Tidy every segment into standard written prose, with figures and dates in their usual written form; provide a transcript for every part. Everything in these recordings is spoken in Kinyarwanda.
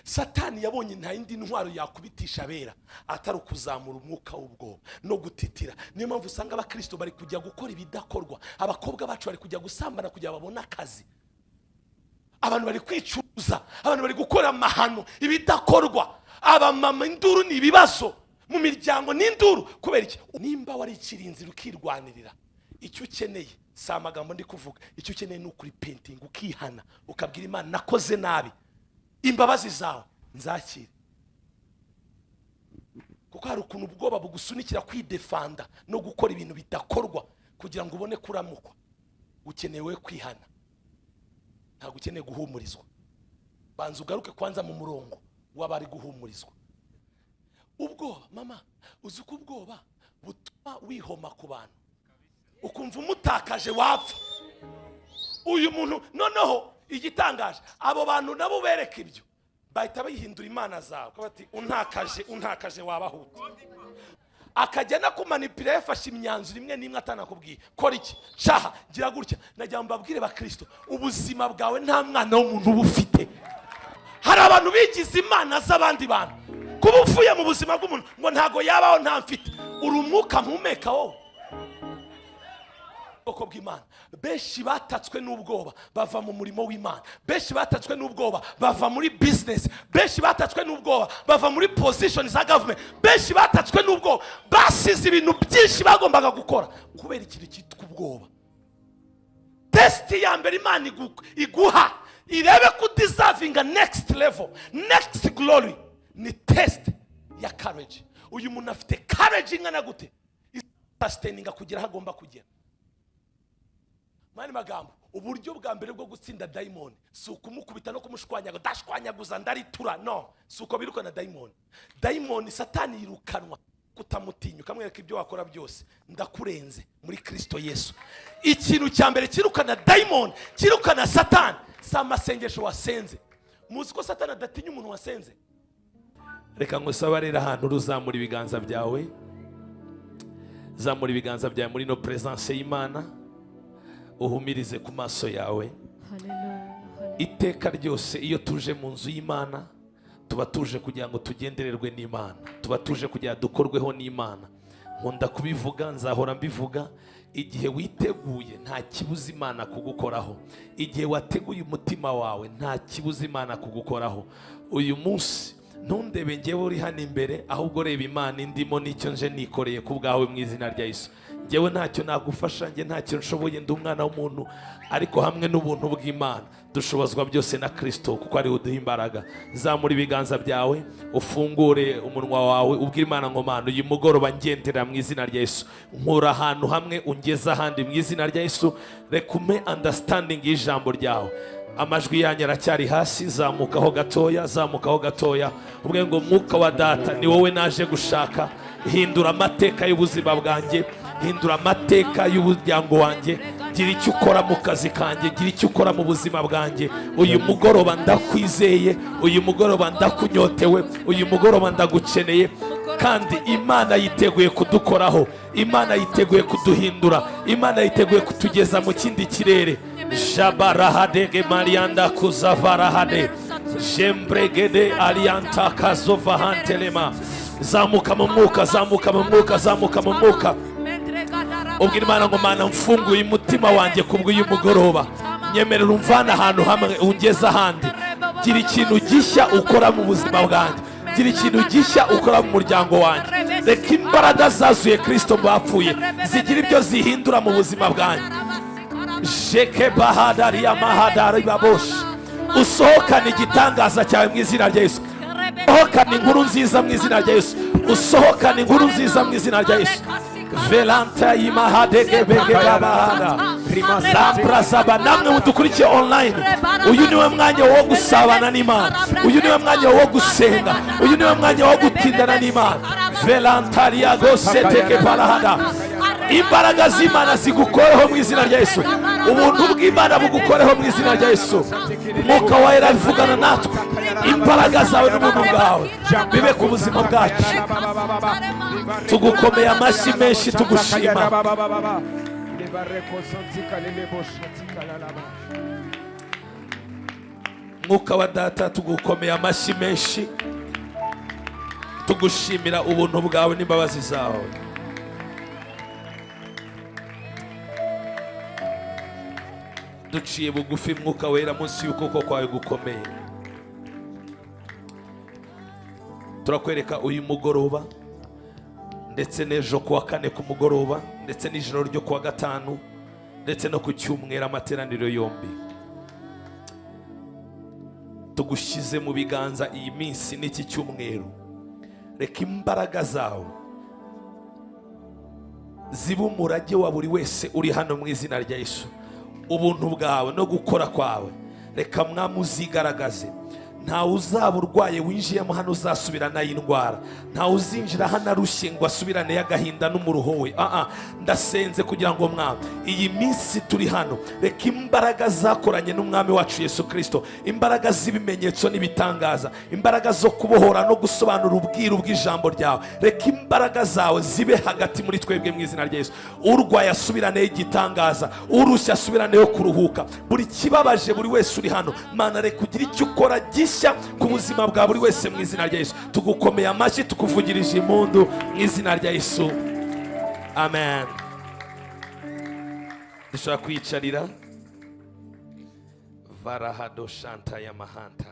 Satani yabonye nta yindi ntwaro yakubitisha abera atari ukuzamura umwuka w'ubwoba no gutitira. Niyo mpamvu usanga abakristo bari kujya gukora ibidakorwa, abakobwa bacu bari kujya gusambana kugira babone akazi, abantu bari kwicuza, abantu bari gukora amahano ibidakorwa, abamama induru ni ibibazo mu miryango n'induru. Kubera iki? Nimba wariciriye inzira ukirwanirira, icyo ukeneye si amagambo ndi kuvuga, icyo ukeneye ni ukuripentinga, ukihana, ukabwira Imana nakoze nabi, imbabazi zawe nzakire. Kuko hari ukuntu ubwoba bugusunikira kwidefanda no gukora ibintu bidakorwa kugira ngo ubone kuramukwa. Ukenewe kwihana, ntabwo ukeneye guhumurizwa. Banza ugaruke kwanza mu murongo w'abari guhumurizwa. Ubwoba, mama, uzi ko ubwoba butuma wihoma ku bantu, ukumva umutakaje wapfa uyu muntu. Noneho igitangaje, abo bantu nabo bereka ibyo bahita bayihindura imana zawe, bati untakaje, untakaje wabahuta. Akajya no kumanipira, yafashe imyanzuro imwe n'imwe atanakubwiye, kora iki, shaha, gira gutya. Nagira ngo mbabwire bakristo, ubuzima bwawe nta mwana w'umuntu uba ufite. Hari abantu bigize imana z'abandi bantu. Kuba uvuye mu buzima bw'umuntu ngo ntago yabaho nta mfite, uri umwuka mpumeka wowe. Ubwoko bw'Imana benshi batatswe n'ubwoba bava mu murimo w'Imana, benshi batatswe n'ubwoba bava muri business, benshi batatswe n'ubwoba bava muri position za government, benshi batatswe n'ubwoba basize ibintu byinshi bagombaga gukora kubera ikintu cyitwa ubwoba. Test ya mbere Imana iguha irebe ko deservinga next level, next glory, ni test ya courage. Uyu muntu afite courage ingana gute sustaininga kugera aho agomba kugera. Mani magambo, uburyo bwa mbere bwo gutsinda dayimoni si ukumukubita no kumushwanyaga, ndashwanyaguza ndaritura, no, si uko birukana dayimoni. Dayimoni Satani yirukanwa kutamutinya, ukamwereka ibyo wakora byose, ndakurenze muri Kristo Yesu. Ikintu cya mbere kirukana dayimoni, kirukana Satani, si amasengesho wasenze. Muzi ko Satani adatinya umuntu wasenze. Reka ngusaba rero ahantu uruzamura ibiganza byawe, zamura ibiganza byawe muri no presence y'Imana, uhumirize ku maso yawe. Iteka ryose iyo tuje mu nzu y'Imana tuba tuje kugira ngo tugendererwe n'Imana, tuba tuje kugira dukorweho n'Imana. Nkunda kubivuga, nzahora mbivuga, igihe witeguye nta kibuza Imana kugukoraho, igihe wateguye umutima wawe nta kibuza Imana kugukoraho. Uyu munsi ntundebe ngewe uri hano imbere, ahubwo reba Imana indimo n'icyo nje nikoreye ku bwawe mu izina rya Yesu. Ngewe ntacyo nagufasha, nge ntacyo nshoboye, ndi umwana w'umuntu, ariko hamwe n'ubuntu bw'Imana dushobozwa byose na Kristo, kuko ari uduha imbaraga. Zamura ibiganza byawe, ufungure umunwa wawe, ubwire Imana ngo Mana, uyu mugoroba ngendera mu izina rya Yesu, nkura ahantu hamwe ungeza ahandi mu izina rya Yesu. Reka umpe understanding y'ijambo ryawe. Amajwi yanyu aracyari hasi, zamukaho gatoya, zamukaho gatoya. Ubwe ngo mwuka wa data ni wowe naje gushaka, hindura amateka y'ubuzima bwanjye, hindura amateka y'umuryango wanjye, gira icyo ukora mu kazi kanjye, gira icyo ukora mu buzima bwanjye. Uyu mugoroba ndakwizeye, uyu mugoroba ndakunyotewe, uyu mugoroba ndagukeneye. Kandi Imana yiteguye kudukoraho, Imana yiteguye kuduhindura, Imana yiteguye kutugeza mu kindi kirere. Jabarahadege marianda kuzavarahade jembregede alianta kazovahantelema. Zamuka mu mwuka, zamuka mu mwuka, zamuka mu mwuka. Ubwira Imana ngo Mana, mfunguye umutima wanjye kubw'uyu mugoroba, nyemerera umvana ahantu hamwe ungeza ahandi. Gira ikintu gishya ukora mu buzima bwanjye, gira ikintu gishya ukora mu muryango wanjye. Reka imbaraga zazuye Kristo bapfuye zigira ibyo zihindura mu buzima bwanjye. Jeke bahadari ya mahadari babosh. Usohokane igitangaza cyawe mu izina rya Yesu. Usohokane inkuru nziza mu izina rya Yesu. Usohokane inkuru nziza mu izina rya Yesu. Velanta imahadege bege babahada. Lamprasaba. Namwe mudukurikiye online, uyu niwe mwanya wo gusabana n'Imana, uyu niwe mwanya wo gusenga, uyu niwe mwanya wo gutindana n'Imana. Velantaria goseteke parahada. Imbaraga z'Imana zigukoreho mu izina rya Yesu, ubuntu bw'Imana bugukoreho mu izina rya Yesu. Mwuka wera vugana natwe, imbaraga zawe n'ubuntu bwawe bibe ku buzima bwacu. Tugukomeye amashyi menshi tugushima. Mwuka wa data, tugukomeye amashyi menshi, tugushimira ubuntu bwawe n'imbabazi zawe. Duciye bugufi Mwuka wera munsi y'ukuboko kwawe gukomeye. Turakwereka uyu mugoroba ndetse n'ejo kuwa kane ku mugoroba ndetse n'ijoro ryo kuwa gatanu ndetse no ku cyumweru, amateraniro yombi. Tugushyize mu biganza iyi minsi n'iki cyumweru. Reka imbaraga zawe zibe umurage wa buri wese uri hano mu izina rya Yesu. Ubuntu bwawe no gukora kwawe reka Mwami uzigaragaze. Ntawe uzaba urwaye winjiyemo hano uzasubirana y'indwara, ntawe uzinjira hano arushye ngo asubirane y'agahinda n'umuruho we. Ndasenze kugira ngo Mwami iyi minsi turi hano, reka imbaraga zakoranye n'Umwami wacu Yesu Kristo, imbaraga z'ibimenyetso n'ibitangaza, imbaraga zo kubohora no gusobanura ubwiru bw'ijambo ryawe, reka imbaraga zawe zibe hagati muri twebwe mu izina rya Yesu. Urwaye asubirane y'igitangaza, urushye asubirane yo kuruhuka, buri kibabaje buri wese uri hano, Mana reka ugire icyo ukora gishya ku buzima bwa buri wese mu izina rya Yesu. Tugukomeye amashyi, tukuvugirije impundu mu izina rya Yesu. Amen. Dushobora kwiyicarira. Varahado shanta ya mahanta.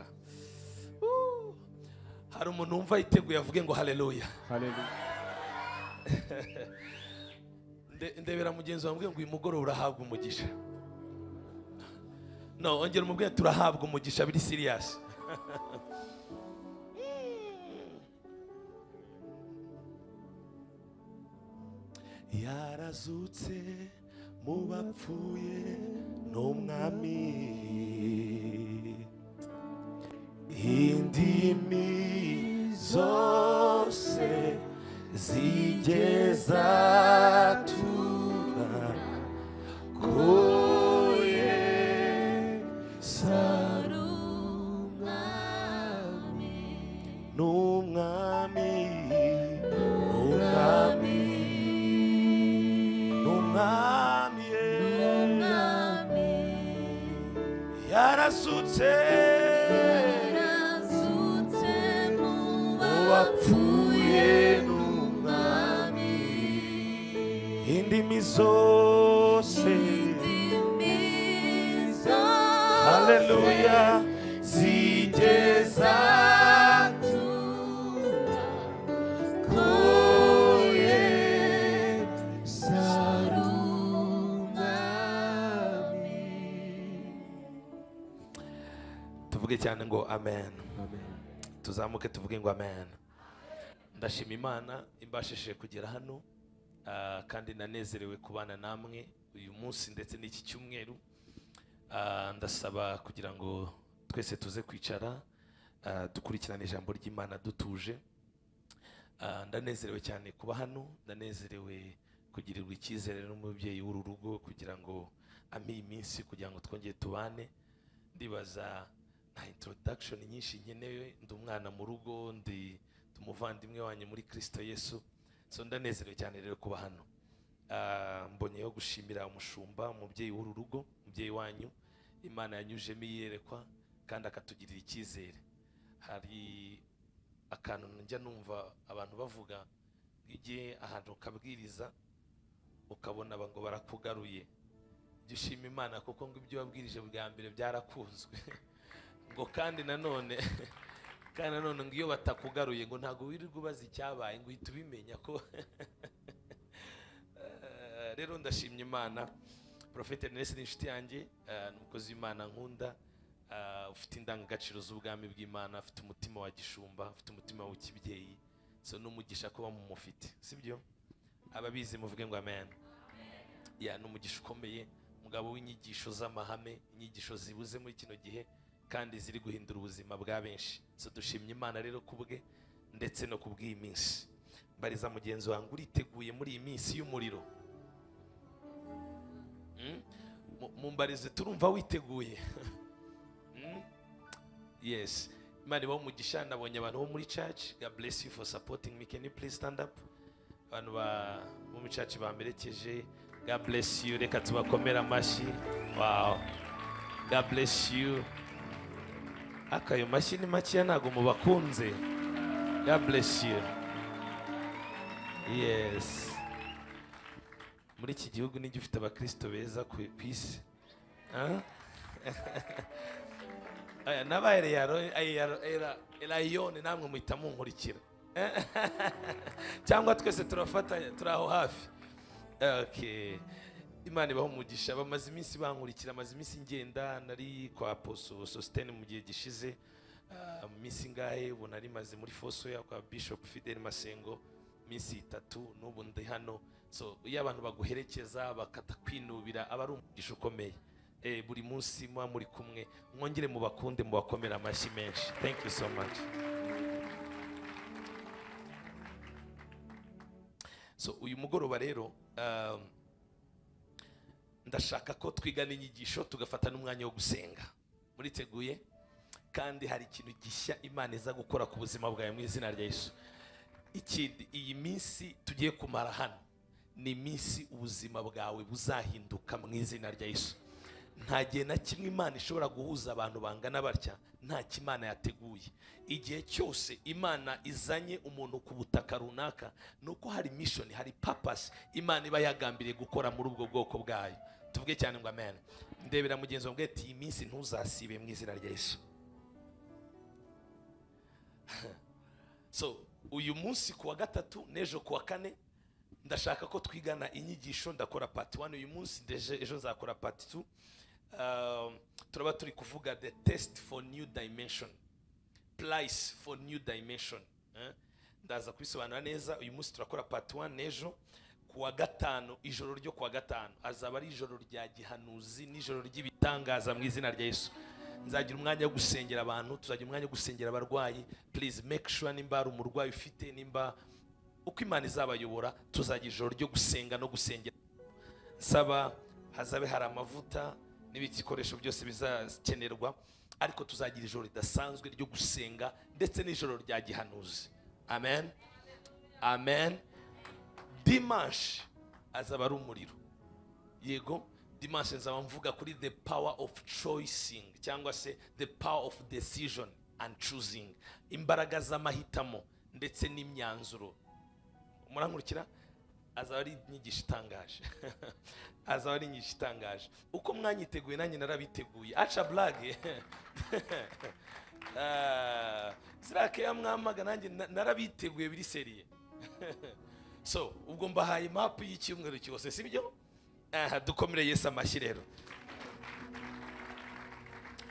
Hari umuntu wumva yiteguye avuge ngo haleluya. Haleluya. Ndebera mugenzi wawe ngo uyu mugoroba urahabwa umugisha. No, ongera umubwire turahabwa umugisha biri serious. Yarazutse mu bapfuye n'Umwami, indimi zose zigeza tura ko Yesu ari Umwami, n'Umwami, n'Umwami, n'Umwami, yarazutse mu bapfuye n'Umwami, indimi zose, haleluya, zigeza tura ko Yesu ari Umwami. Tuvuge cyane ngo amen. Tuzamuke tuvuge ngo amen. Ndashima Imana imbashishije kugera hano, kandi nanezerewe kubana namwe uyu munsi ndetse n'iki cyumweru. Ndasaba kugira ngo twese tuze kwicara, dukurikirane ijambo ry'Imana dutuje. Ndanezerewe cyane kuba hano, ndanezerewe kugirirwa icyizere n'umubyeyi w'uru rugo kugira ngo ampe iyi minsi kugira ngo twongere tubane. Ndibaza nta introduction nyinshi nkenewe, ndi umwana mu rugo, ndi umuvandimwe wanyu muri Kristo Yesu. So ndanezerewe cyane rero kuba hano. Mbonyeho gushimira umushumba, umubyeyi w'uru rugo, umubyeyi wanyu Imana yanyujemo iyerekwa kandi akatugirira icyizere. Hari akantu njya numva abantu bavuga, igihe ahantu ukabwiriza ukabona ngo barakugaruye, jya ushima Imana kuko ngo ibyo wabwirije bwa mbere byarakunzwe. Ngo kandi nanone ngo iyo batakugaruye ngo ntabwo wirirwa ubaza icyabaye, ngo uhita ubimenya ko. Rero ndashimye Imana. Prophet Ernest ni inshuti yanjye, ni umukozi w'Imana nkunda, ufite indangagaciro z'ubwami bw'Imana, afite umutima wa gishumba, afite umutima w'ikibyeyi. So n'umugisha kuba mumufite, sibyo? Ababizi muvuge ngo amen. Ya, n'umugisha ukomeye, umugabo w'inyigisho z'amahame, inyigisho zibuze muri kino gihe kandi ziri guhindura ubuzima bwa benshi. So dushimye Imana rero kubwe ndetse no kubw'iyi minsi. Mbariza mugenzi wanjye, uriteguye muri iyi minsi y'umuriro? Mumbarize, turumva witeguye? Yes. Imana ibahe umugisha. Nabonye abantu bo muri church. God bless you for supporting me. Can you please stand up? Abantu ba mu church bamberekeje, God bless you. Reka tubakomera amashyi. Wow. God bless you. Akayo mashyi ni makeya, ntabwo mubakunze. God bless you. Yes, muri iki gihugu nijya ufite abakristo beza ku isi. N'abahereye erayone namwe muhita munkurikira, cyangwa twese turafatanya, turi aho hafi. Okay, Imana ibaho umugisha. Bamaze iminsi bankurikira, amaze iminsi ngenda, nari kwa Apostle Sostene mu gihe gishize, minsi ngahe ubu nari maze muri foso ya kwa Bishop Fidel Masengo minsi 3, n'ubu ndi hano. So iyo abantu baguherekeza bakatakwinubira aba ari umugisha ukomeye. Buri munsi muba muri kumwe, mwongere mubakunde, mubakomera amashyi menshi. Thank you so much. So uyu mugoroba rero ndashaka ko twigana inyigisho, tugafata n'umwanya wo gusenga. Muriteguye? Kandi hari ikintu gishya Imana iza gukora ku buzima bwawe mu izina rya Yesu. Ikindi, iyi minsi tugiye kumara hano ni iminsi ubuzima bwawe buzahinduka mu izina rya Yesu. Nta gihe na kimwe Imana ishobora guhuza abantu bangana batya nta kimana yateguye. Igihe cyose Imana izanye umuntu ku butaka runaka, nuko hari mission, hari purpose Imana iba yagambiriye gukora muri ubwo bwoko bwayo. Tuvuge cyane ngo amen. Ndebera mugenzi wawe ati iyi minsi ntuzasibe mu izina rya Yesu. So uyu munsi kuwa 3 n'ejo kuwa 4 ndashaka ko twigana inyigisho. Ndakora part 1 uyu munsi, ejo nzakora part 2. Turaba turi kuvuga the test for new dimension, place for new dimension. Ndaza kubisobanura neza. Uyu munsi turakora part 1, n'ejo kuwa 5, ijoro ryo kuwa 5 azaba ari ijoro rya gihanuzi n'ijoro ry'ibitangaza mu izina rya Yesu. Nzagira umwanya wo gusengera abantu, tuzagira umwanya wo gusengera abarwayi. Please make sure nimba ari umurwayi ufite, nimba uko Imana izabayobora, tuzagira ijoro ryo gusenga no gusengera. Saba hazabe hari amavuta n'ibikoresho byose bizakenerwa, ariko tuzagira ijoro ridasanzwe ryo gusenga ndetse n'ijoro rya gihanuzi. Amen, amen. Dimanche azaba ari umuriro. Yego, dimanche nzaba mvuga kuri the power of choosing, cyangwa se the power of decision and choosing, imbaraga z'amahitamo ndetse n'imyanzuro. Murankurikira? Azaba ari inyigisho itangaje. Azaba ari inyigisho itangaje. Uko mwanyiteguye nanjye narabiteguye. Aca blague. Zirake ya mwamaga nanjye narabiteguye biri seriye. So ubwo mbahaye map y'icyumweru cyose, sibyo? Dukomere Yesu amashyi rero.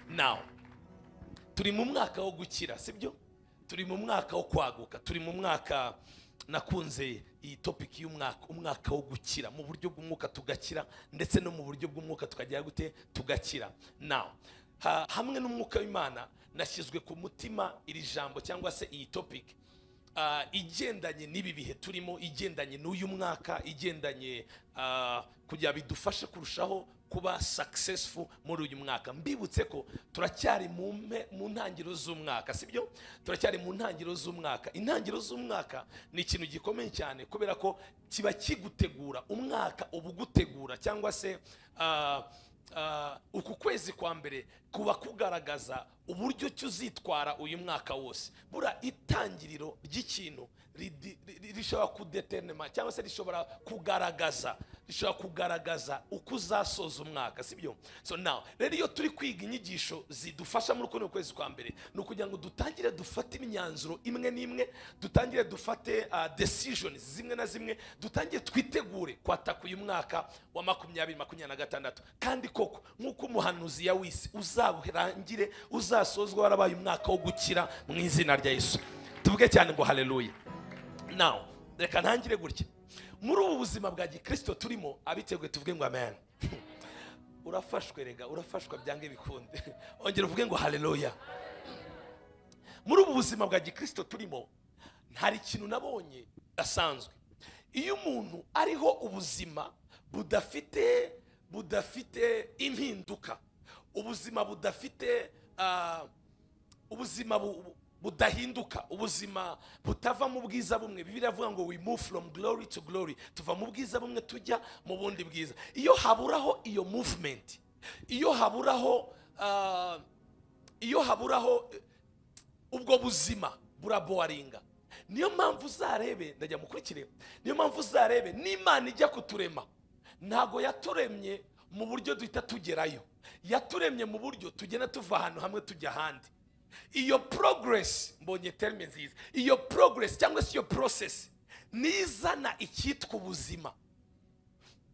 Now turi mu mwaka wo gukira, sibyo? Turi mu mwaka wo kwaguka, turi mu mwaka. Nakunze iyi topic y'umwaka, umwaka wo gukira mu buryo bw'umwuka tugakira, ndetse no mu buryo bw'umwuka tukajya gute tugakira. Now hamwe n'umwuka w'Imana nashyizwe ku mutima iri jambo cyangwa se iyi topic igendanye n'ibi bihe turimo, igendanye n'uyu mwaka, igendanye kugira bidufashe kurushaho kuba successful muri uyu mwaka. Mbibutse ko turacyari mu ntangiriro z'umwaka, sibyo? Turacyari mu ntangiriro z'umwaka. Intangiriro z'umwaka ni ikintu gikomeye cyane, kubera ko kiba kigutegura umwaka, ubugutegura, cyangwa se uku kwezi kwa mbere kuba kugaragaza uburyo cyuzitwara uyu mwaka wose. Bura itangiriro ry'ikintu rishobora kudetermina cyangwa se rishobora kugaragaza uko uzasoza umwaka, sibyo? So now rero iyo turi kwiga inyigisho zidufasha muri kuno kwezi kwa mbere, ni ukugira ngo dutangire dufate imyanzuro imwe n'imwe, dutangire dufate decisions zimwe na zimwe, dutangire twitegure kwataka uyu mwaka wa 2026. Kandi koko nk'uko umuhanuzi yawise, uzarangire uzasozwa warabaye umwaka wo gukira mu izina rya Yesu. Tuvuge cyane ngo haleluya. Now reka ntangire gutya. Muri ubu buzima bwa gikristo turimo, abiteguye tuvuge ngo amen. Urafashwe rega, urafashwa byange bikunde. Ongera uvuge ngo haleluya. Muri ubu buzima bwa gikristo turimo, hari ikintu nabonye asanzwe. Iyo umuntu ariho ubuzima budafite impinduka, ubuzima budafite ubuzima budahinduka, ubuzima butava mu bwiza bumwe. Bibiliya ivuga ngo we move from glory to glory, tuva mu bwiza bumwe tujya mu bundi bwiza. Iyo haburaho iyo movement, iyo haburaho Iyo haburaho ubwo buzima buraboringa. Niyo mpamvu uzarebe, ndajya mukurikire, niyo mpamvu uzarebe n'Imana ijya kuturema ntago yaturemye mu buryo duhita tugerayo, yaturemye mu buryo tugenda tuva ahantu hamwe tujya ahandi. Iyo progress, mbonye terme nziza, iyo progress cyangwa se iyo process nizana icyitwa ubuzima.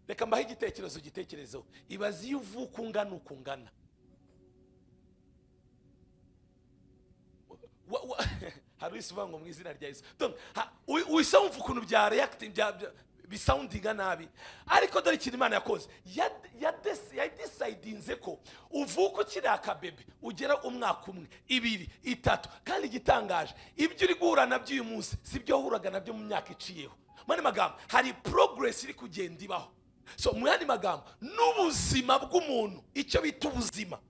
Reka mbahe igitekerezo, gitekerezo ibaze iyo uvuka ungana uko ungana. Hari uvuga ngo mu izina rya Yesu. Donc uhise wumva ukuntu bya reacting bisoundinga nabi, ariko dore ikintu Imana yakoze, yadecidinze ko uvuka ukiri akabebe ugera umwaka umwe, ibiri, itatu, kandi igitangaje ibyo uri guhura nabyo uyu munsi si byo wahuraga nabyo mu myaka iciyeho. Mu yandi magambo hari progress iri kugenda ibaho. So mu yandi magambo n'ubuzima bw'umuntu, icyo bita ubuzima,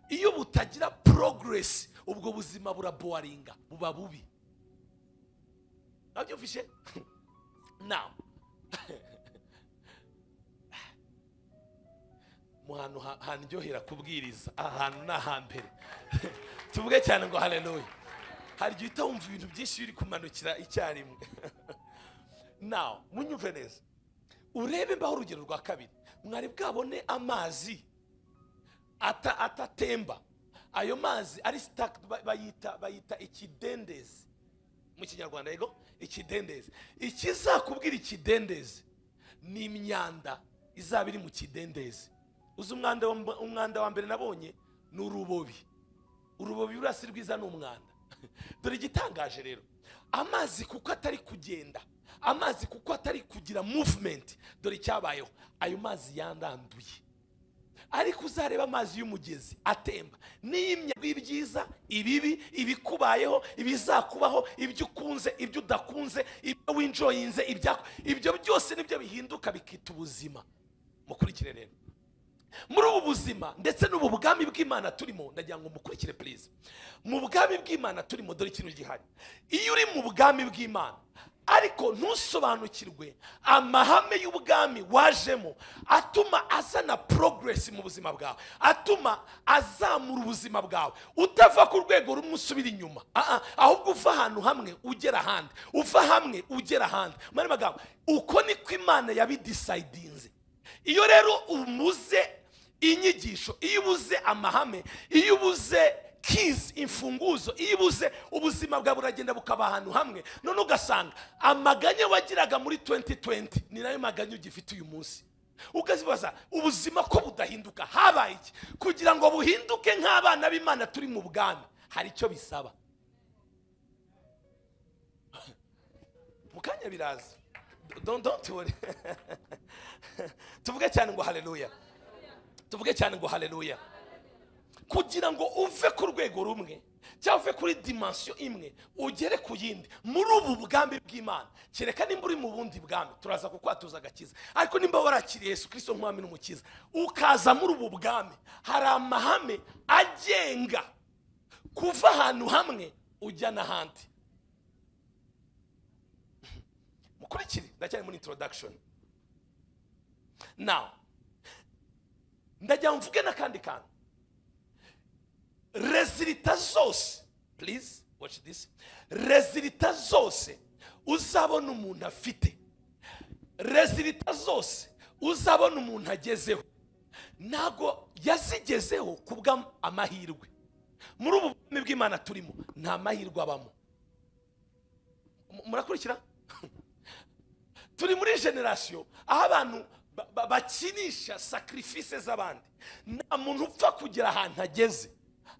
iyo butagira progress ubwo buzima buraboringa, buba bubi. Nabyumvishe? Now mu hantu handyohera kubwiriza, ahantu ni ahambere. Tuvuge cyane ngo haleluya. Hari igihe uhita wumva ibintu byinshi biri kumanukira icyarimwe. Now munyumve neza, urebe mbaho urugero rwa kabiri. Mwari bwabone amazi atatemba, ayo mazi ari stuck, bayita ikidendezi mu Kinyarwanda. Yego, ikidendezi. Ikizakubwira ikidendezi ni imyanda izaba iri mu kidendezi. Uzi umwanda wa mbere nabonye ni urubobi. Urubobi burasi rwiza ni umwanda. Dore igitangaje rero, amazi kuko atari kugenda, amazi kuko atari kugira movement, dore icyabayeho, ayo mazi yandanduye. Ariko uzareba amazi y'umugezi atemba, n'imyanda ibyiza, ibibi, ibikubayeho, ibizakubaho, ibyo ukunze, ibyo udakunze, ibyo winjoyinze, ibyo byose nibyo bihinduka bikita ubuzima. Mukurikire rero muri ubu buzima ndetse n'ubu bwami bw'Imana turimo, ndagira ngo mukurikire please. Mu bwami bw'Imana turimo, dore ikintu gihari. Iyo uri mu bwami bw'Imana ariko ntusobanukirwe amahame y'ubwami wajemo atuma azana progress mu buzima bwawe, atuma azamura ubuzima bwawe, utava ku rwego rumwe usubira inyuma, ahubwo uva ahantu hamwe ugera ahandi, uva hamwe ugera ahandi. Mu magambo, uko niko Imana yabidecidinze. Iyo rero umuze inyigisho, iyo ubuze amahame, iyo ubuze keys, imfunguzo, iyo ubuze, ubuzima bwawe buragenda bukaba ahantu hamwe. None ugasanga amaganya wagiraga muri 2020 ni nayo maganya ugifite uyu munsi. Ukazibaza ubuzima ko budahinduka, habaye iki kugira ngo buhinduke? Nk'abana b'Imana turi mu bwami hari icyo bisaba. Mukanya biraza, don't worry. Tuvuge cyane ngo haleluya. Tuvuge cyane ngo haleluya. Kugira ngo uve ku rwego rumwe cyangwa uve kuri dimension imwe ugere ku yindi muri ubu bwami bw'Imana, kereka nimba uri mu bundi bwami turaza kukwatuza agakiza, ariko nimba warakiriye Yesu Kristo nk'umwami n'umukiza ukaza muri ubu bwami, hari amahame agenga kuva ahantu hamwe ujya n'ahandi. Mukurikire, ndacyari muri introduction. Now ndajya mvuge n'akandi kantu. Résultats zose, please watch this, résultats zose uzabona umuntu afite, résultats zose uzabona umuntu agezeho, ntago yazigezeho kubwa amahirwe. Muri ubu bwami bw'Imana turimo nta mahirwe abamo. Murakurikira? Turi muri generation aho abantu bakinisha sacrifice z'abandi. Nta muntu upfa kugera ahantu ageze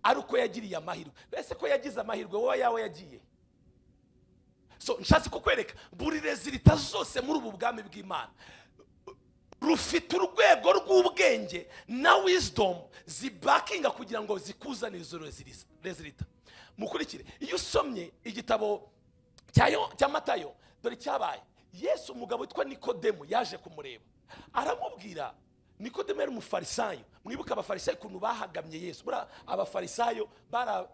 ari uko yagiriye amahirwe. Ese ko yagize amahirwe wowe yawe yagiye? So nshatse kukwereka buri résultat zose muri ubu bwami bw'Imana rufite urwego rw'ubwenge na wisdom zibakinga kugira ngo zikuzanire izo résultat. Mukurikire, iyo usomye igitabo cya Matayo, dore cyabaye. Yesu umugabo witwa Nikodemu yaje kumureba, aramubwira. Nikodemu yari umufarisayo. Mwibuka abafarisayo ukuntu bahagamye Yesu. Buriya abafarisayo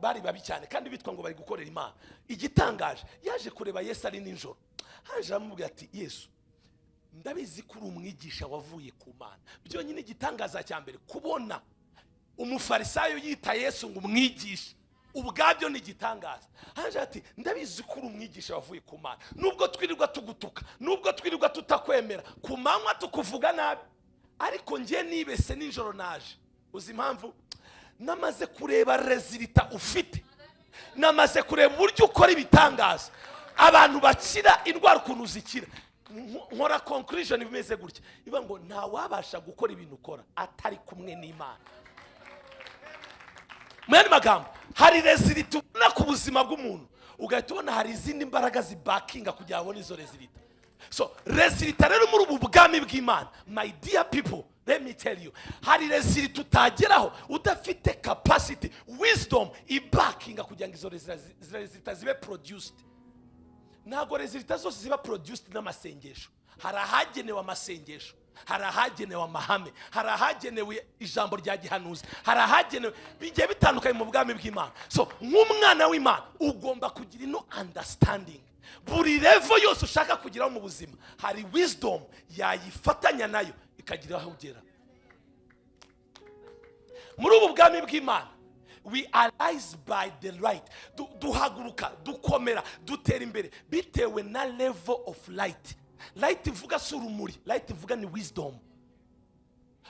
bari babi cyane kandi bitwa ngo bari gukorera Imana. Igitangaje, yaje kureba Yesu ari nijoro, haje aramubwira ati Yesu, ndabizi ko uri umwigisha wavuye ku Mana. Byonyine igitangaza cya mbere kubona Umufarisayo yita Yesu ngo umwigishe, ubwabyo ni igitangaza. Hanje ati ndabizi ko uri umwigisha wavuye ku Mana, nubwo twirirwa tugutuka, nubwo twirirwa tutakwemera, ku manywa tukuvuga nabi, ariko njye nibese nijoro naje. Uzi impamvu? Namaze kureba résultat ufite, namaze kureba uburyo ukora ibitangaza, abantu bakira indwara ukuntu zikira. Nkora conclusion bimeze gutya, iba ngo nta wabasha gukora ibintu ukora atari kumwe n'Imana. Mu yandi magambo, hari résultat ubona ku buzima bw'umuntu, ugahita ubona hari izindi mbaraga zibakinga kugira ngo abone izo résultat. So résultat rero muri ubu bwami bw'Imana, my dear people, let me tell you, hari résultat utageraho udafite capacity, wisdom ibakinga kugira ngo izo résultat zibe produced. Ntabwo résultat zose ziba produced n'amasengesho. Hari ahagenewe amasengesho, hari ahagenewe amahame, hari ahagenewe ijambo rya gihanuzi, hari ahagenewe bigiye bitandukanye mu bwami bw'Imana. So nk'umwana w'Imana ugomba kugira ino understanding. Buri level yose ushaka kugeraho mu buzima, hari wisdom yayifatanya nayo ikagira aho ugera. Muri ubu bwami bw'Imana, we arise by the light. Duhaguruka, dukomera, dutera imbere bitewe na level of light. Light ivuga si urumuri, light ivuga ni wisdom.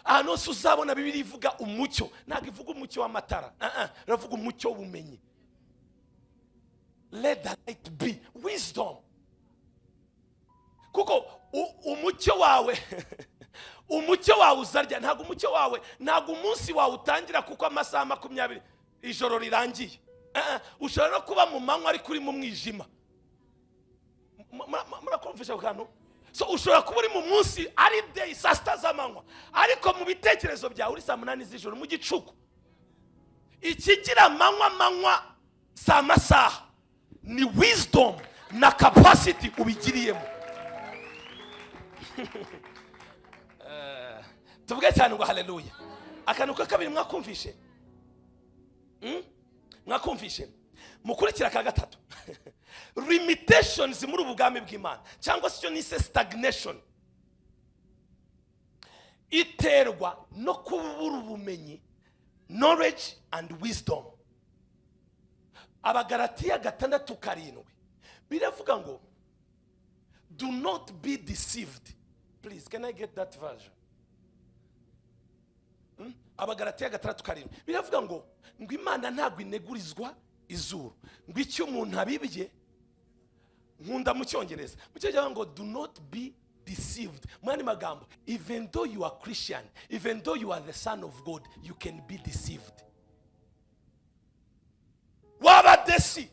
Ahantu hose uzabona Bibiliya ivuga umucyo, ntabwo ivuga umucyo w'amatara, iravuga umucyo w'ubumenyi. Let the light be wisdom. Kuko umucyo wawe uzarya, ntabwo umucyo wawe, ntabwo umunsi wawe utangira kuko amasaha 20 ijoro rirangiye. Ushobora no kuba mu manywa ariko uri mu mwijima. Murakumvisha ako kantu? So ushobora kuba uri mu munsi, ari day, saa 6 z'amanywa, ariko mu bitekerezo byawe uri saa 8 z'ijoro mu gicuku. Ikigira amanywa amanywa si amasaha, ni wisdom na capacity ubigiriyemo. Tuvuge cyane ngo haleluya. Akantu ka kabiri mwakumvishe? Mwakumvishe? Mukurikira ka gatatu, limitations muri ubu bwami bw'Imana, cyangwa se icyo nise stagnation, iterwa no kubura ubumenyi, knowledge and wisdom. Abagalatiya 6:7 biravuga ngo "Do not be deceived." Please, can I get that version? Abagalatiya 6:7 biravuga ngo Imana ntabwo inegurizwa izuru, ngo icyo umuntu abibye. Nkunda mu Cyongereza, mu Cyongereza ngo "Do not be deceived." Mu yandi magambo, even though you are Christian, even though you are the son of God, you can be deceived. Waba deceived.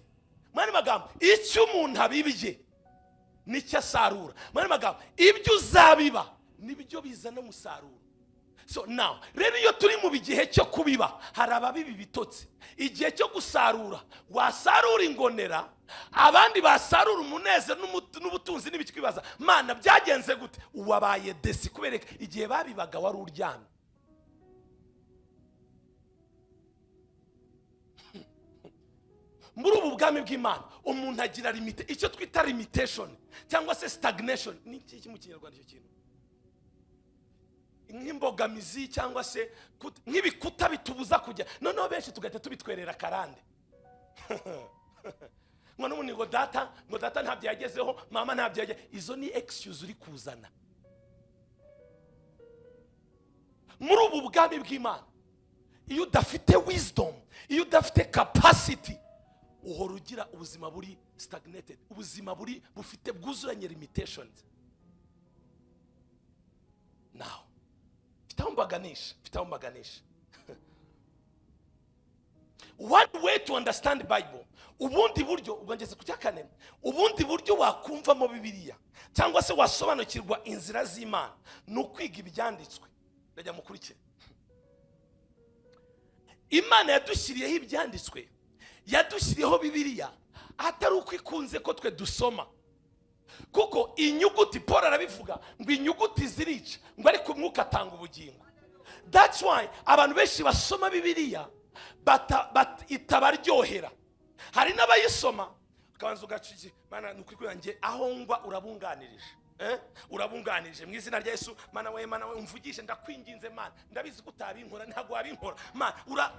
Mu yandi magambo, icyo umuntu abibye nicyo asarura. Mu yandi magambo, ibyo uzabiba nibyo bizana umusaruro. So now rero, iyo turi mu gihe cyo kubiba, hari ababiba ibitotsi. Igihe cyo gusarura, wasarura ingonera, abandi basarura umunezero n'ubutunzi n'ibiki. Mana, byagenze gute? Wabaye deceived kubereka igihe babibaga wari uryamye. Muri ubu bwami bw'Imana, umuntu agira limite, icyo twita limitation cyangwa se stagnation. Ni iki mu Kinyarwanda icyo kintu? Nk'imbogamizi cyangwa se nk'ibikuta bitubuza kujya. Noneho benshi tugahita tubitwerera karande, ngo n'ubundi ngo data ntabyo yagezeho, mama ntabyo yagezeho. Izo ni excuse uri kuzana. Muri ubu bwami bw'Imana, iyo udafite wisdom, iyo udafite capacity, uhora ugira ubuzima buri stagnated, ubuzima buri bufite bwuzuranye limitations. Now mfite aho mbaganisha, mfite aho mbaganisha. One way to understand Bible, ubundi buryo, ubwo ngeze ku cya kane, ubundi buryo wakumvamo Bibiliya cyangwa se wasobanukirwa inzira z'Imana ni ukwiga ibyanditswe. Ndajya mukurikire. Imana yadushyiriyeho ibyanditswe, yadushyiriyeho Bibiliya, atari uko ikunze ko twe dusoma, kuko inyuguti, Paul arabivuga ngo inyuguti zirica, ngo ariko umwuka atanga ubugingo. That's why abantu benshi basoma Bibiliya itabaryohera. Hari n'abayisoma ukabanza ugaca iki. Mana, ni ukuri kwanjye, aho ngwa urabunganirije. Urabunganije mu izina rya Yesu. Mana we, Mana we, umvugishe, ndakwinginze Mana, ndabizi ko utabinkora, ntabwo wabinkora Mana. Ura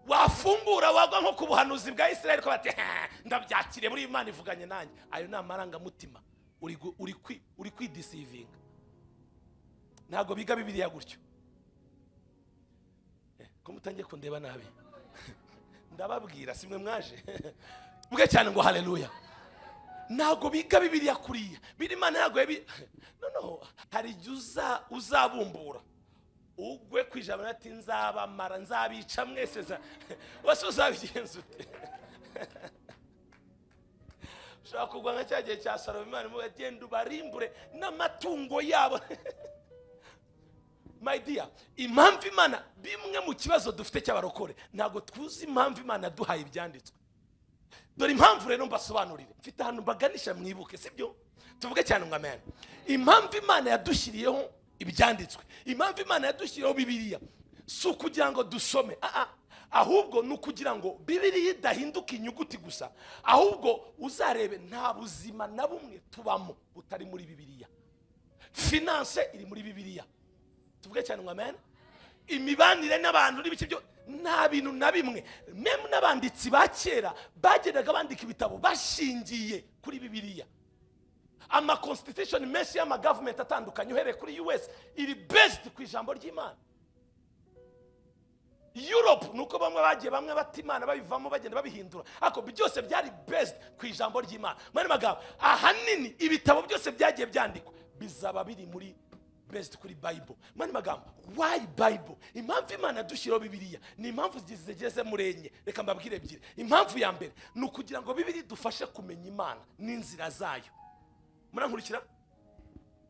wafungura wagwa nko ku buhanuzi bwa Israel ko bati ndabyakiriye muri Imana ivuganye nanjye. Ayo ni amarangamutima, uri kwideceivinga. Ntabwo biga Bibiliya gutyo. Ko mutangiye kundeba nabi ndababwira simwe mwaje mvuge cyane ngo haleluya. Ntabwo biga Bibiliya kuriya biri Imana ntabwo no hari igihe uzabumbura ugwe ku ijambo ati nzabamara nzabica mwese, wese uzabigenza ute? Ushobora kugwa nka cya gihe cya Salomo, Imana imuha genda ubarimbure n'amatungo yabo. My dear, impamvu Imana, bimwe mu kibazo dufite cy'abarokore, ntabwo tuzi impamvu Imana yaduhaye ibyanditswe. Dore impamvu rero mbasobanurire, mfite ahantu mbaganisha mwibuke, sibyo? Tuvuge cyane ngo amen. Impamvu Imana yadushyiriyeho ibyanditswe, impamvu Imana yadushyiriyeho Bibiliya, si ukugira ngo dusome, ahubwo ni ukugira ngo Bibiliya idahinduka inyuguti gusa, ahubwo uzarebe nta buzima na bumwe tubamo butari muri Bibiliya. Finance iri muri Bibiliya. Tuvuge cyane ngo amen. Imibanire n'abantu n'ibice byo nta bintu na bimwe. Meme n'abanditsi ba kera bagendaga bandika ibitabo bashingiye kuri Bibiliya. Ama constitution menshi y'ama government atandukanye uhereye kuri US iri based ku ijambo ry'Imana. Europe nuko bamwe bagiye bamwe batimana babivamo bagenda babihindura, ariko byose byari based ku ijambo ry'Imana. Mani magambo ahanini ibitabo byose byagiye byandikwa bizaba biri muri based kuri Bible. Mani magambo, why Bible? Impamvu Imana dushyiraho Bibiliya ni impamvu zigeze muri enye. Reka mbabwire ebyiri. Impamvu ya mbere ni ukugira ngo Bibiliya idufashe kumenya Imana n'inzira zayo. Murankurikira?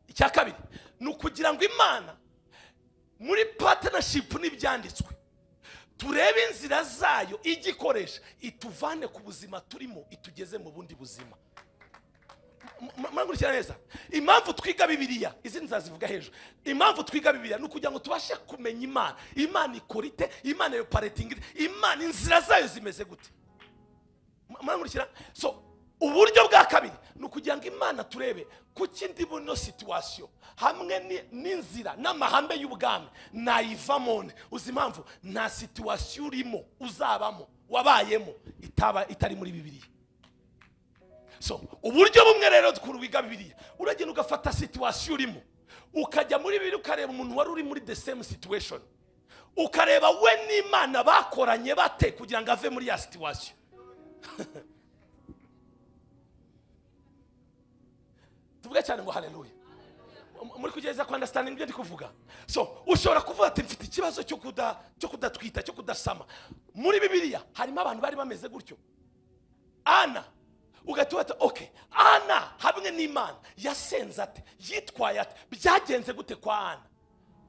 Icya kabiri ni ukugira ngo Imana muri partnership n'ibyanditswe turebe inzira zayo igikoresha ituvane ku buzima turimo itugeze mu bundi buzima. Murankurikira neza? Impamvu twiga Bibiliya, izi nzazivuga hejuru. Impamvu twiga Bibiliya ni ukugira ngo tubashe kumenya Imana. Imana ikora ite? Imana yoperating ite? Imana inzira zayo zimeze gute? Murankurikira? So uburyo bwa kabiri ni ukugira ngo Imana turebe kuki ndi buno situation hamwe n'inzira n'amahame y'ubwami nayivamo. Uzi impamvu? Nta situation urimo uzabamo wabayemo itaba itari muri Bibiliya. So uburyo bumwe rero wiga Bibiliya, uragenda ugafata situation urimo ukajya muri Bibiliya ukareba umuntu wari uri muri the same situation, ukareba we n'Imana bakoranye bate kugira ngo ave muri ya situation. Tuvuge cyane ngo haleluya. Muri kugeza ku understanding ibyo ndi kuvuga. So ushobora kuvuga ati mfite ikibazo cyo kudatwita, cyo kudasama. Muri Bibiliya harimo abantu bari bameze gutyo. Ana ugahita uti okay, Ana hamwe n'Imana yasenze ate, yitwaye ate, byagenze gute kwa Ana?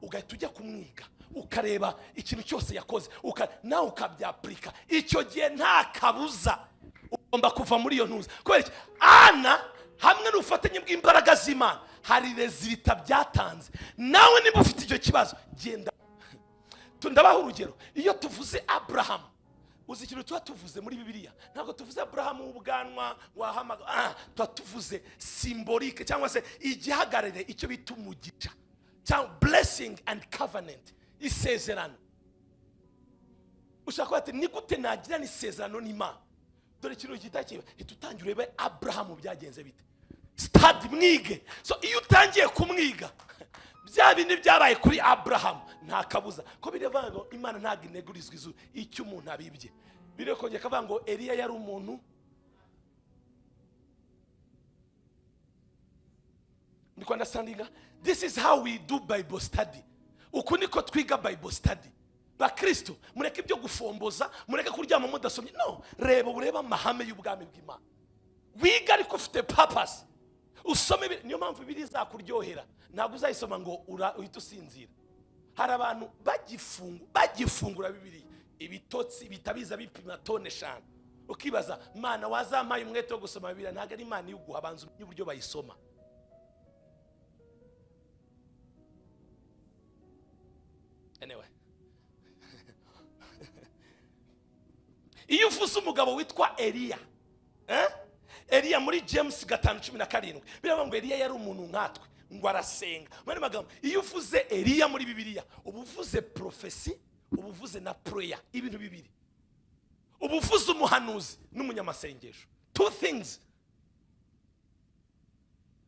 Ugahita ujya kumwiga ukareba ikintu cyose yakoze, nawe ukabyaplika. Icyo gihe nta kabuza ugomba kuva muri iyo ntuza. Kubera iki? Ana hamwe n'ubufatanye bw'imbaraga z'Imana hari resulta byatanze. Nawe niba ufite icyo kibazo genda. Ndabaha urugero, iyo tuvuze Abraham, uzi ikintu tuba tuvuze muri Bibiliya? Ntabwo tuvuze Abraham w'ubwanwa wahamaga, tuba tuvuze symbolique cyangwa se igihagarare icyo bita umugisha cyangwa blessing and covenant, isezerano. Ushaka ati ni gute nagira isezerano n'Imana? Dore ikintu gita kiba hitutangira urebe Abraham byagenze bite, study mwige. So iyo utangiye kumwiga bya bindi byabaye kuri Abraham nta kabuza ko birevuga ngo Imana ntabwo inegurizwa izu icyo umuntu abibye. Birekongera kavuga ngo Eliya yari umuntu. Ndiko understanding? This is how we do Bible study. Uku niko twiga Bible study. Bakristo mureke ibyo gufomboza, mureke kuryama mudasomye. No, reba ureba amahame y'ubwami bw'Imana. Wiga ariko ufite purpose. Usome, niyo mpamvu biri zakuryohera. Ntabwo uzayisoma ngo uhite usinzira. Hari abantu bagifungura Bibiliya, ibitotsi bitabiza bipima tone 5. Ukibaza, Mana wazampaye umwete wo gusoma Bibiliya? Ntabwo ari Imana iguha, abanza umenye uburyo bayisoma. Anyway, iyo uvuze umugabo witwa Eliya, Eliya muri James 5:17 biravuga ngo Eliya yari umuntu nkatwe ngo arasenga. Muri magambo, iyo uvuze Eliya muri Bibiliya uba uvuze prophecy, uba uvuze na prayer, ibintu bibiri. Uba uvuze umuhanuzi n'umunyamasengesho, two things.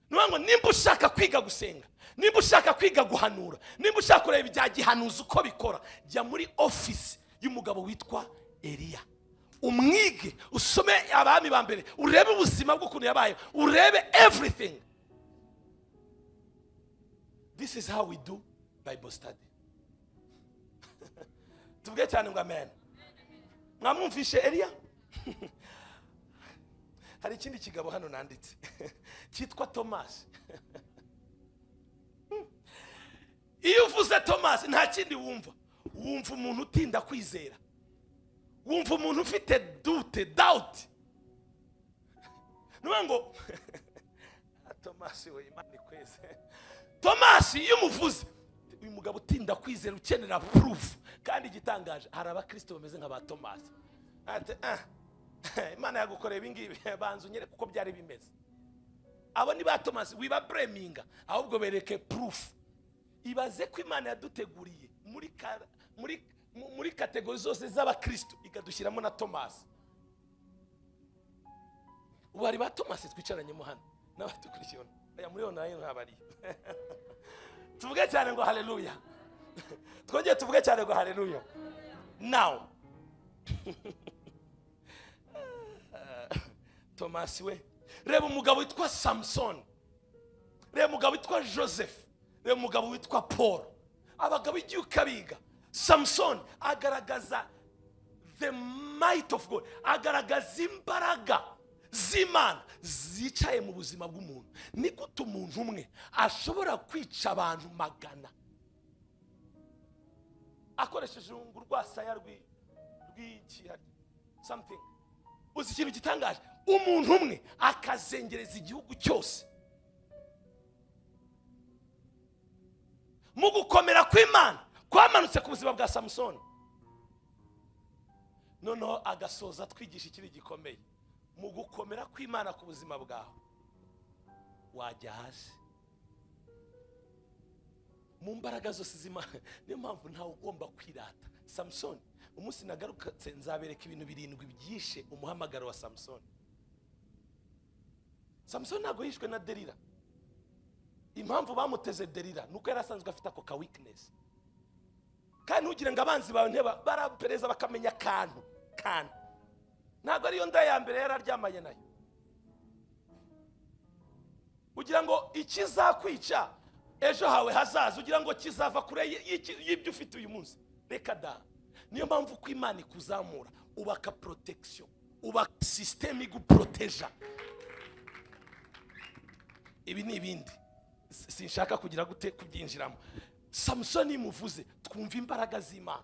Nuvuga ngo nimba ushaka kwiga gusenga, nimba ushaka kwiga guhanura, nimba ushaka kureba ibya gihanuzi uko bikora, jya muri office y'umugabo witwa Eliya, umwige, usome abami ba mbere, urebe ubuzima bw'ukuntu yabaye, urebe everything. This is how we do Bible study. Tuvuge cyane ngo amen. Mwamwumvishe Eliya? Hari ikindi kigabo hano nanditse cyitwa Thomas. Iyo uvuze Thomas nta kindi wumva, wumva umuntu utinda kwizera, wumva umuntu ufite doubt. Nuvuga ngo Thomas we, Imana ikweze. Thomas iyo umuvuze, uyu mugabo utinda kwizera, ukenera proof. Kandi igitangaje, hari abakristo bameze nka ba Thomas. Ati Imana yagukoreye ibi ngibi, banza unyereke uko byari bimeze. Abo ni ba Thomas, wiba breminga, ahubwo bereke proof. Ibaze ko Imana yaduteguriye muri category zose z'abakristo, ikadushyiramo na Thomas. Ubu hari ba Thomas twicaranyemo hano n'abatukurikiye, aya muri online ntabari. Tuvuge cyane ngo haleluya. Twongeye tuvuge cyane ngo haleluya. Now Thomas we, reba umugabo witwa Samson, reba umugabo witwa Joseph, reba umugabo witwa Paul. Abagabo igihe ukabiga, Samson agaragaza the might of God, agaragaza imbaraga z'Imana zicaye mu buzima bw'umuntu. Ni gute umuntu umwe ashobora kwica abantu 100 akoresheje urwasaya rw'iki something? Uzi ikintu gitangaje? Umuntu umwe akazengereza igihugu cyose. Mu gukomera kw'Imana kwamanutse ku buzima bwa Samson. Noneho agasoza twigisha ikiri gikomeye. Mu gukomera kw'Imana ku buzima bwawe wajya hasi mu mbaraga zose z'Imana. Niyo mpamvu ntawe ugomba kwirata. Samson, umunsi nagarutse nzabereka ibintu 7 byishe umuhamagaro wa Samson. Samson ntabwo yishwe na Delila. Impamvu bamuteze Delila nuko yari asanzwe afite ako ka weakness. Kandi ntugire ngo abanzi bawe nteba barapereza bakamenya akantu kantu. Ntabwo ariyo nda ya mbere yararyamanye nayo. Ugira ngo ikizakwica ejo hawe hazaza, ugira ngo kizava kure y'ibyo ufite uyu munsi. Reka da. Niyo mpamvu ko Imana ikuzamura, ubaka protection, ubaka system iguproteja. Ibi ni ibindi sinshaka kugira gute kubyinjiramo. Samson imuvuze twumva imbaraga z'Imana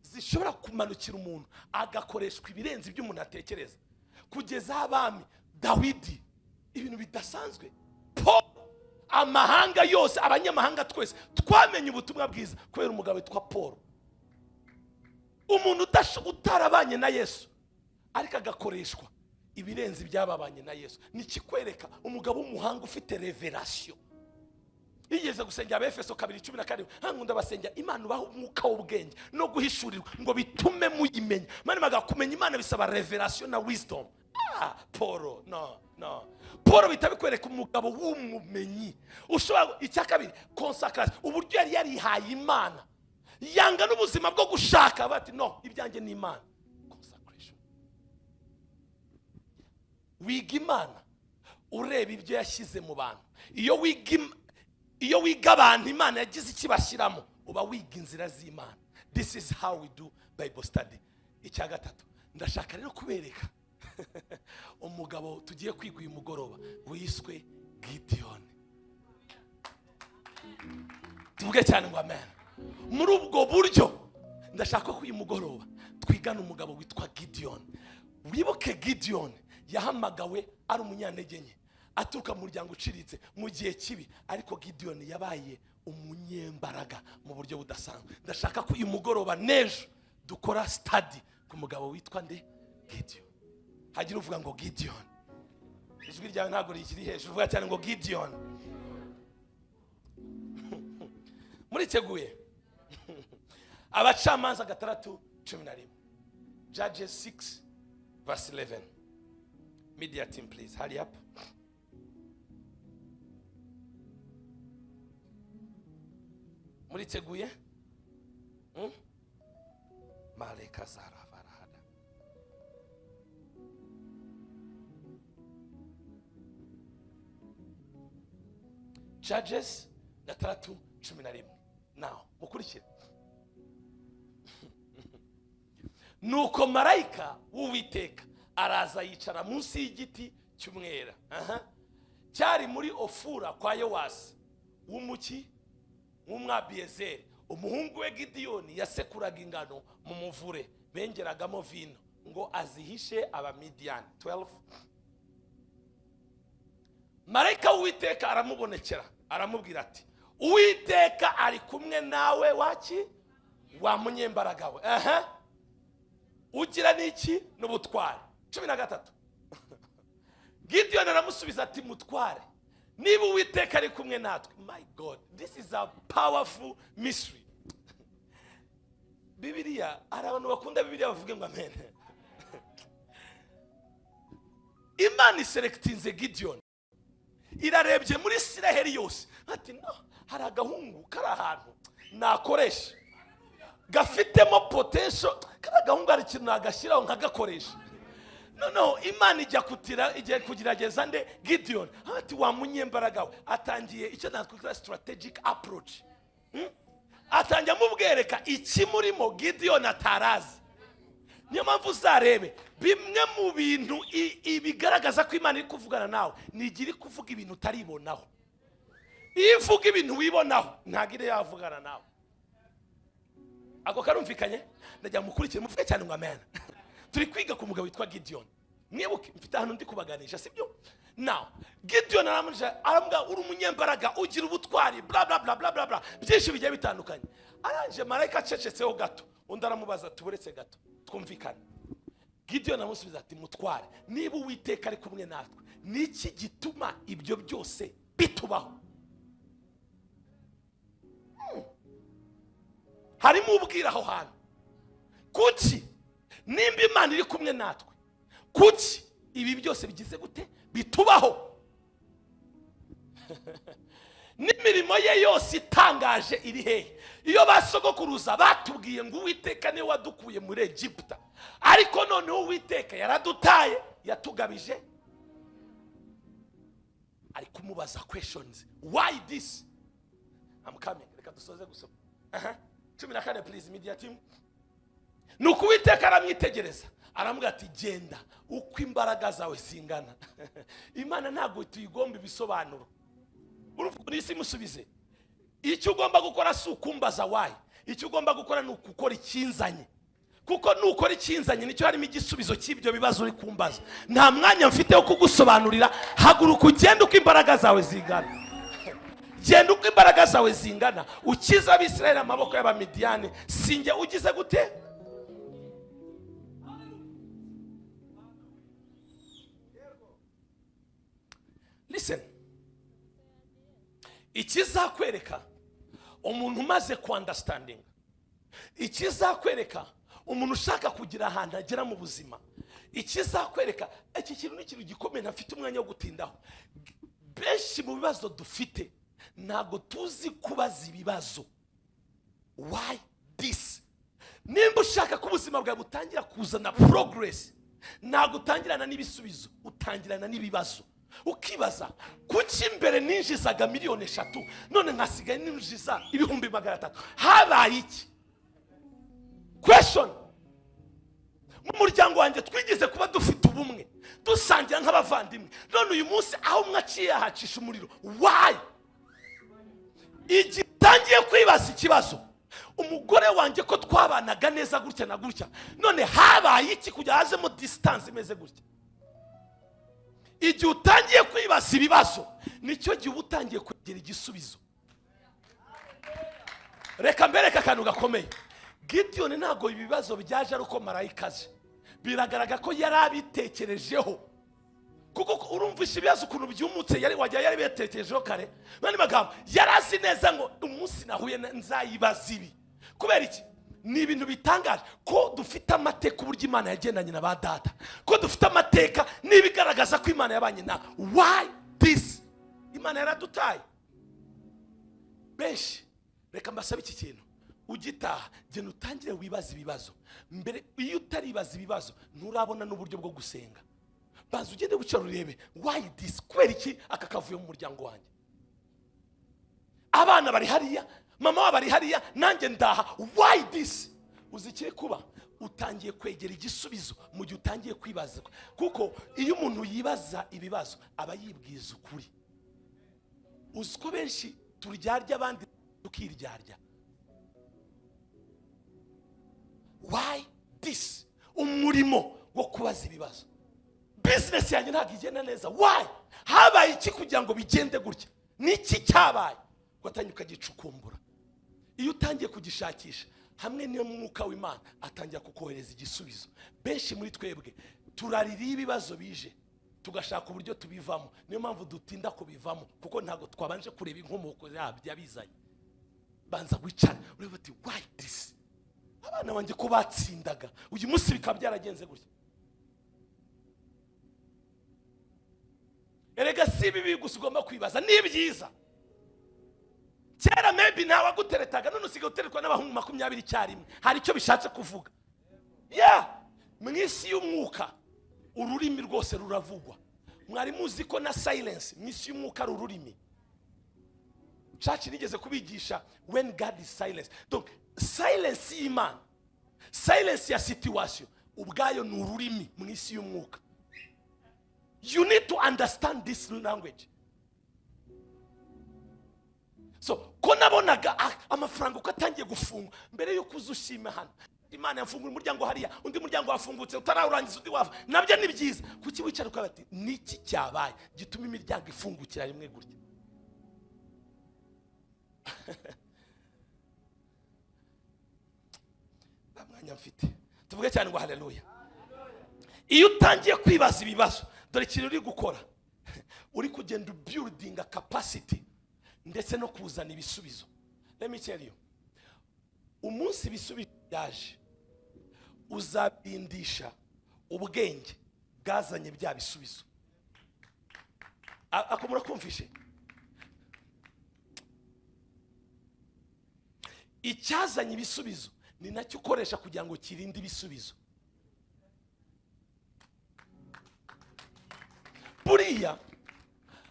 zishobora kumanukira umuntu agakoreshwa ibirenze ibyo umuntu atekereza, kugeza abami Dawidi, ibintu bidasanzwe. Paul, amahanga yose, abanyamahanga twese twamenye ubutumwa bwiza kubera umugabo witwa Paul. Umuntu utarabanye na Yesu ariko agakoreshwa ibirenze ibyababanye na Yesu. Nikikwereka umugabo w'umuhanga ufite revelation. Yigeze gusengera Abefeso 2:17, hankunda basengera Imana ubaha umwuka w'ubwenge no guhishurirwa ngo bitume muyimenya. Mani maga kumenya Imana bisaba revelation na wisdom. Paul, no. Paul bitabikwereka umugabo w'umumenyi ushobora. Icya kabiri, consecration, uburyo yari yarihaye Imana, yanga n'ubuzima bwo gushaka bati no, ibyanjye ni Imana. Consecration, wiga Imana ureba ibyo yashyize mu bantu. Iyo wiga abantu Imana yagize ikibashyiramo, uba wiga inzira z'Imana. This is how we do Bible study. Icya gatatu, ndashaka rero kubereka umugabo tugiye kwiga uyu mugoroba wiswe Gideon. Tuvuge cyane ngo amen. Muri ubwo buryo ndashaka ko uyu mugoroba twigana umugabo witwa Gideon. Wibuke Gideon yahamagawe ari umunyantege nke, aturuka mu muryango uciritse mu gihe kibi, ariko Gideon yabaye umunyembaraga mu buryo budasanzwe. Ndashaka ko uyu mugoroba n'ejo dukora study ku mugabo witwa nde? Gideon. Hagira uvuga ngo Gideon. Ijwi ryawe ntabwo rikiri hejuru, vuga cyane ngo Gideon. Muriteguye? Abacamanza 6:11. Judges 6 verse 11. Media team, please hurry up. Muriteguye? Maleka zara varahada. Judges 6:11. Now, mukurikire. Nuko marayika w'Uwiteka araza yicara munsi y'igiti cy'umwera. Cyari muri Ofura kwa Yowasi w'umuki w'Umwabiyezeri. Umuhungu we Gidiyoni yasekuraga ingano mu muvure bengeragamo vino ngo azihishe Abamidiyani. 12. Marayika w'Uwiteka aramubonekera aramubwira ati Uwiteka ari kumwe nawe waki wa munyembaraga we. Ugira niki n'ubutware. 13. Gideon aramusubiza ati mutware, niba Uwiteka ari kumwe natwe. My God, this is a powerful mystery. Bibiliya, hari abantu bakunda Bibiliya bavuge ngo amen. Imana iselectinze Gideon, irarebye muri Isiraheli yose ati no, hari agahungu kari ahantu nakoresha gafitemo potential, kari agahungu hari ikintu nagashyiraho nkagakoresha. No, Imana ijya kutira igiye kugerageza nde Gideon. Ati wa munyembaraga we, atangiye icyo natwita strategic approach. Atangiye amubwereka ikimurimo Gideon atarazi. Niyo mpamvu uzarebe bimwe mu bintu ibigaragaza ko Imana iri kuvugana nawe, nigira kuvuga ibintu utaribonaho. Iyo ivuga ibintu wibonaho ntabwo iri yavugana nawe. Ako karumvikanye? Ndajya mukurikire muvuge cyane ngo amen. Turi kwiga ku mugabo witwa Gideon. Mwibuke mfite ahantu ndi kubaganisha, sibyo? Now, Gideon aramubwira uri umunyembaraga ugira ubutwari bla bla bla bla bla bla, byinshi bigiye bitandukanye. Aranje marayika acecetseho gato, undi aramubaza tuburetse gato twumvikane. Gideon aramusubiza ati mutware, niba Uwiteka ari kumwe natwe, niki gituma ibyo byose bitubaho? Harimo ubwira aho hantu. Kuki nimba Imana iri kumwe natwe, kuki ibi byose bigize gute bitubaho? N'imirimo ye yose itangaje iri hehe? Iyo basogokuruza batubwiye ngo Uwiteka niwe wadukuye muri Egiputa, ariko noneho Uwiteka yaradutaye yatugabije. Ari kumubaza questions, why this? I'm coming, reka dusoze gusoma. 14 please media team. Nuko Uwiteka aramwitegereza aramubwira ati genda uko imbaraga zawe zingana. Imana ntabwo tuyigomba ibisobanuro. Urumva n'isi musubize. Icyo ugomba gukora si ukumbaza why, icyo ugomba gukora ni ukukora ikinzanye. Kuko nukora ikinzanye nicyo harimo igisubizo cy'ibyo bibazo uri kumbaza. Nta mwanya mfite wo kugusobanurira. Haguruka ugende uko imbaraga zawe zingana. Genda uko imbaraga zawe zingana, ukiza Abisirayeli amaboko y'Abamidiyani. Sinjye ugize gute? Listen. Ikizakwereka umuntu umaze ku understanding, ikizakwereka umuntu ushaka kugira ahantu agera mu buzima, ikizakwereka iki kintu ni ikintu gikomeye ntafite umwanya wo gutindaho. Benshi mu bibazo dufite ntabwo tuzi kubaza ibibazo. Why this? Nimba ushaka ko ubuzima bwawe butangira kuzana progress, ntabwo utangirana n'ibisubizo, utangirana n'ibibazo. Ukibaza kuki mbere ninjizaga 3 miliyoni none nkasigaye ninjiza 300,000, habaye iki? Question. Mu muryango wanjye twigeze kuba dufite ubumwe, dusangira nk'abavandimwe, none uyu munsi aho umwe aciye ahacisha umuriro. Why? Igitangiye kwibaza ikibazo, umugore wanjye ko twabanaga neza gutya na gutya, none habaye iki kugira hazemo distance imeze gutya? Igihe utangiye kwibaza ibibazo nicyo gihe uba utangiye kugira igisubizo. Reka mbereke akantu gakomeye. Gideon ntabwo ibibazo byaje ari uko marayika aje, biragaragara ko yari abitekerejeho. Kuko urumva Umvishe ibibazo ukuntu byumutse yari wajya yari betekerejeho kare. Mani magambo yarazi neza ngo umunsi nahuye nzayibaza ibi. Kubera iki? Ni ibintu bitangaje ko dufite amateka uburyo Imana yagendanye na ba data, ko dufite amateka n'ibigaragaza ko Imana yabanye na why this? Imana yaradutaye. Benshi reka mbasabe iki kintu, ugitaha genda utangire wibaza ibibazo. Mbere iyo utaribaza ibibazo nturabona n'uburyo bwo gusenga. Banza ugende wicara urebe why this? Kubera iki aka kavuye mu muryango wanjye? Abana bari hariya, mama wabo ari hariya, nanjye ndaha, why this? Uzi ikiri kuba utangiye kwegera igisubizo mu gihe utangiye kwibaza, kuko iyo umuntu yibaza ibibazo aba yibwiza ukuri. Uzi ko benshi turyarya abandi tukiryarya. Why this? Umurimo wo kubaza ibibazo. Business yanjye ntabwo igenda neza, why? Habaye iki kugira ngo bigende gutya? Niki cyabaye? Ugatangira ukagicukumbura. Iyo utangiye kugishakisha hamwe n'iyo mwuka w'Imana atangira kukohereza igisubizo. Benshi muri twebwe turarira ibibazo bije tugashaka uburyo tubivamo. Niyo mpamvu dutinda kubivamo, kuko ntabwo twabanje kureba inkomoko yabyo yabizanye. Banza wicare urebe uti why this? Abana banjye ko batsindaga uyu munsi bikaba byaragenze gutya. Erega si ibibi gusa ugomba kwibaza, ni byiza. Kera maybe ntawaguteretaga, none usigaye uteretwa n'abahungu 20 icyarimwe. Hari icyo bishatse kuvuga. Yeah, mu isi y'umwuka ururimi rwose ruravugwa. Mwari muzi ko na silence mu isi y'umwuka ari ururimi. Church nigeze kubigisha when God is silence. Donc silence y'Imana, silence ya situation ubwayo ni ururimi mu isi y'umwuka. You need to understand this language. So ko nabonaga amafaranga uko atangiye gufunga mbere yuko uzushima hano, Imana yafungura umuryango hariya, undi muryango wafungutse utarawurangiza undi wava, nabyo ni byiza. Kuki wicara ukavuga ati niki cyabaye gituma imiryango ifungukira rimwe gutya? Nta mwanya mfite. Tuvuge cyane ngo haleluya. Iyo utangiye kwibaza ibibazo, dore ikintu uri gukora, uri kugenda building a capacity ndetse no kuzana ibisubizo. Let me tell you, umunsi ibisubizo byaje uzabindisha ubwenge bwazanye bya bisubizo. Ako murakumvishe? Icyazanye ibisubizo ni nacyo ukoresha kugira ngo kirinde ibisubizo. Buriya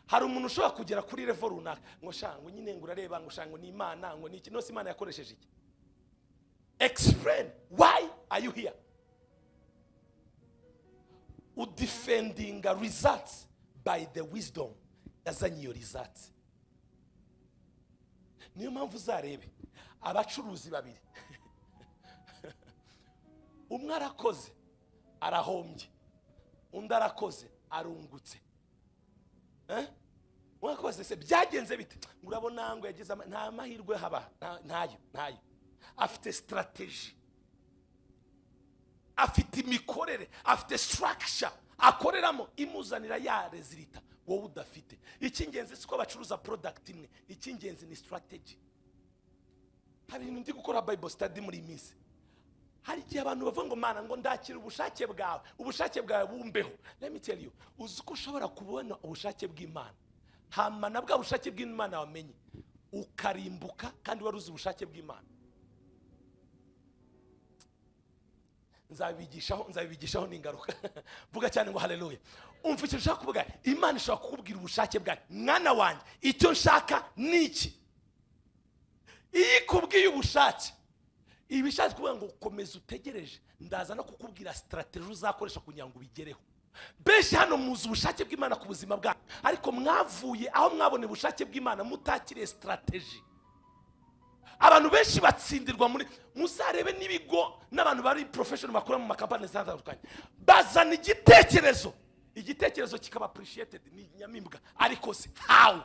hari umuntu ushobora kugera kuri level runaka ngo shango nyine ngo urareba ngo shango ni Imana ngo niki, nose Imana yakoresheje iki? Explain why are you here? Udefending results by the wisdom yazanye iyo results. Niyo mpamvu uzarebe abacuruzi babiri, umwe arakoze arahombye, undi arakoze arungutse. Mwakoze se byagenze bite? Urabona ngo yagize nta mahirwe haba ntayo. Afite strategy, afite imikorere, afite structure akoreramo imuzanira ya resulta wowe udafite. Icy'ingenzi siko bacuruza product imwe, icy'ingenzi ni strategy. Hari ibintu ndi gukora Bible study muri minsi. Hari igihe abantu bavuga ngo Mana ngo ndakira ubushake bwawe, ubushake bwawe bumbeho. Let me tell you, uzi ko ushobora kubona ubushake bw'Imana, hama na bwa bushake bw'Imana wamenye ukarimbuka kandi wari uzi ubushake bw'Imana. Nzabibigishaho n'ingaruka. Vuga cyane ngo haleluya. Umva icyo nshaka kuvuga, Imana ishobora kukubwira ubushake bwawe. Mwana wanjye, icyo nshaka ni iki? Iyo ikubwiye ubushake, ibishatse kuvuga ngo komeza utegereje, ndaza no kukubwira strategy uzakoresha kugira ngo ubigereho. Benshi hano muzi ubushake bw'Imana ku buzima bwanyu, ariko mwavuye aho mwabone ubushake bw'Imana mutakiriye strategy. Abantu benshi batsindirwa muri, muzarebe n'ibigo n'abantu bari professional bakora mu makampani atandukanye, bazana igitekerezo, igitekerezo kikaba appreciated, ni nyamimbwa, ariko se how?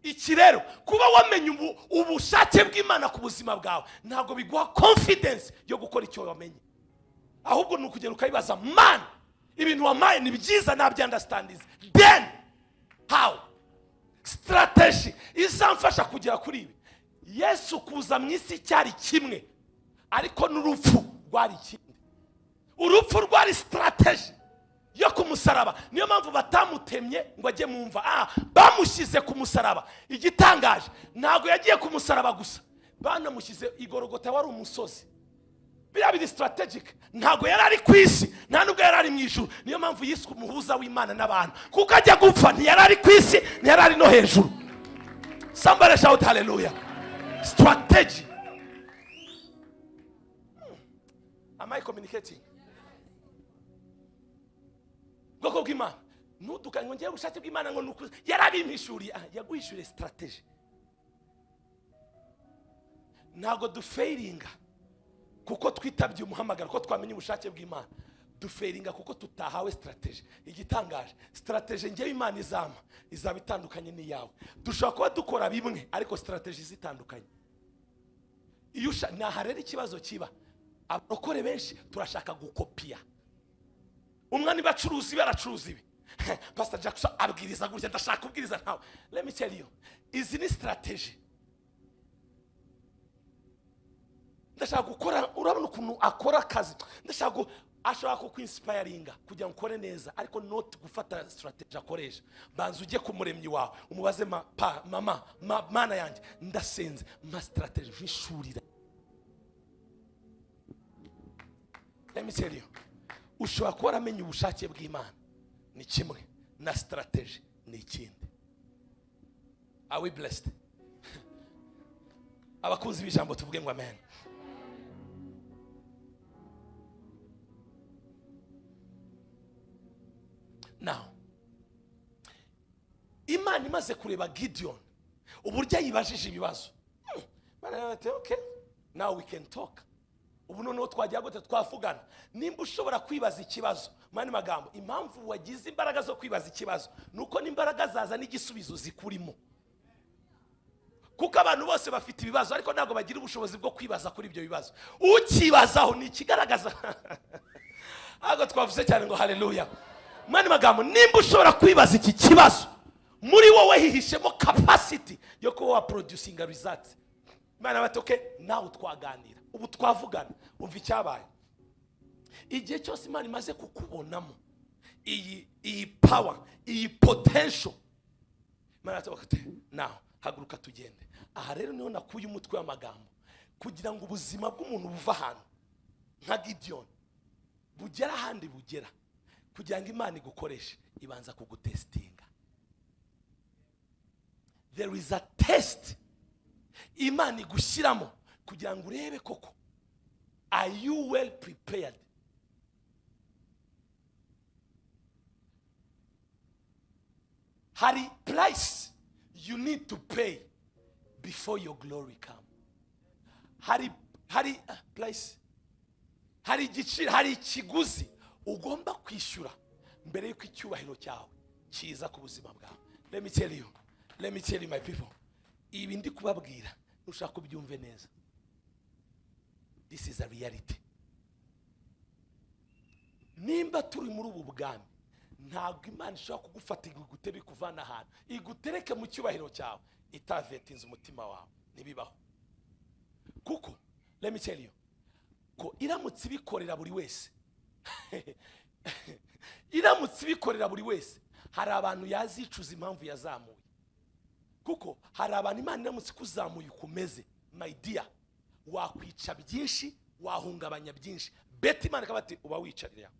Iki rero kuba wamenye ubushake bw'Imana ku buzima bwawe ntabwo biguha confidence yo gukora icyo wamenye, ahubwo ni ukugenda ukayibaza, man Ibintu wamaye ni byiza nabyo understandize. Then how? Strategy izamfasha kugera kuri ibi. Yesu kuza mu isi cyari kimwe, ariko n'urupfu rwari ikindi. Urupfu rwari strategy yo ku musaraba. Niyo mpamvu batamutemye ngo ajye mu mva. Bamushyize ku musaraba. Igitangaje, ntabwo yagiye ku musaraba gusa, banamushyize igorogota, wari umusozi. Biriya biri strategic. Ntabwo yari ari ku isi, nta nubwo yari ari mu ijuru. Niyo mpamvu yiswe umuhuza w'Imana n'abantu, kuko ajya gupfa ntiyari ari ku isi, ntiyari ari no hejuru. Somebody shout hallelujah. Strategy. Am I communicating? Bwoko bw'Imana, ntuduka ngo ngiye ubushake bw'Imana ngo nukuze. Yarabimpishuriye, yaguhishuriye strategy. Ntabwo dufailinga kuko twitabye umuhamagaro, ko twamenye ubushake bw'Imana. Dufailinga kuko tutahawe strategy. Igitangaje, strategy ngewe Imana izama izaba itandukanye n'iyawe. Dushobora kuba dukora bimwe ariko strategy zitandukanye. Iyo naha rero ikibazo kiba, abarokore benshi turashaka gukopiya. Umwani bacuruzi baracuruza ibi. Pastor Jackson abwiriza gutya, ndashaka kubwiriza ntawe. Let me tell you, izi ni strategy. Ndashaka gukora, urabona ukuntu akora akazi. Ndashaka ashobora kukwinspiringa kugira ngo ukore neza, ariko not gufata strategy akoresha. Banza ujye ku muremyi wawe umubaze, pa mama mana yanjye ndasenze, ma strategy mpishurira. Let me tell you, ushobora kuba waramenye ubushake bw'Imana ni kimwe, na strategy ni ikindi. Are we blessed? Abakunzi b'ijambo tuvuge ngo amen. Now, Imana imaze kureba Gideon uburyo yibajije ibibazo, okay, now we can talk. Ubu noneho twagira gute twavugana. Nimba ushobora kwibaza ikibazo, mani magambo, impamvu wagize imbaraga zo kwibaza ikibazo nuko n'imbaraga zaza n'igisubizo zikurimo. Kuko abantu bose bafite ibibazo ariko ntabwo bagira ubushobozi bwo kwibaza kuri ibyo bibazo. Ukibazaho ni ikigaragaza. Ahubwo twavuze cyane ngo haleluya. Mani magambo, nimba ushobora kwibaza iki kibazo, muri wowe hihishemo capacity yo kuba wa producing a result. Imana bati okay, nawe twaganira, ubu twavugana. Umva icyabaye. Igihe cyose Imana imaze kukubonamo iyi power, iyi potential, Imana ati okay, now haguruka tugende. Aha rero niho nakuye umutwe w'amagambo, kugira ngo ubuzima bw'umuntu buva ahantu nka Gideon bugera ahandi bugera, kugira ngo Imana igukoreshe ibanza kugutestinga. There is a test Imana igushyiramo kugira ngo urebe koko, are you well prepared? Hari price you need to pay before your glory come. Hari price, hari igiciro, hari ikiguzi ugomba kwishyura mbere yuko icyubahiro cyawe kiza ku buzima bwawe. Let me tell you, let me tell you my people, ibi ndi kubabwira nushaka kubyumve neza. This is a reality. Nimba turi muri ubu bwami, ntabwo Imana ishobora kugufata igutebe ikuvana ahantu igutereke mu cyubahiro cyawe itavetinze umutima wawe, ntibibaho. Kuko let me tell you, ko iramutse ibikorera buri wese, iramutse ibikorera buri wese, hari abantu yazicuza impamvu yazamuye. Kuko hari abantu Imana iramutse ikuzamuye ukomeze, my dear, wakwica byinshi, wahungabanya byinshi. Beti Imana ikaba ati uba wicarira.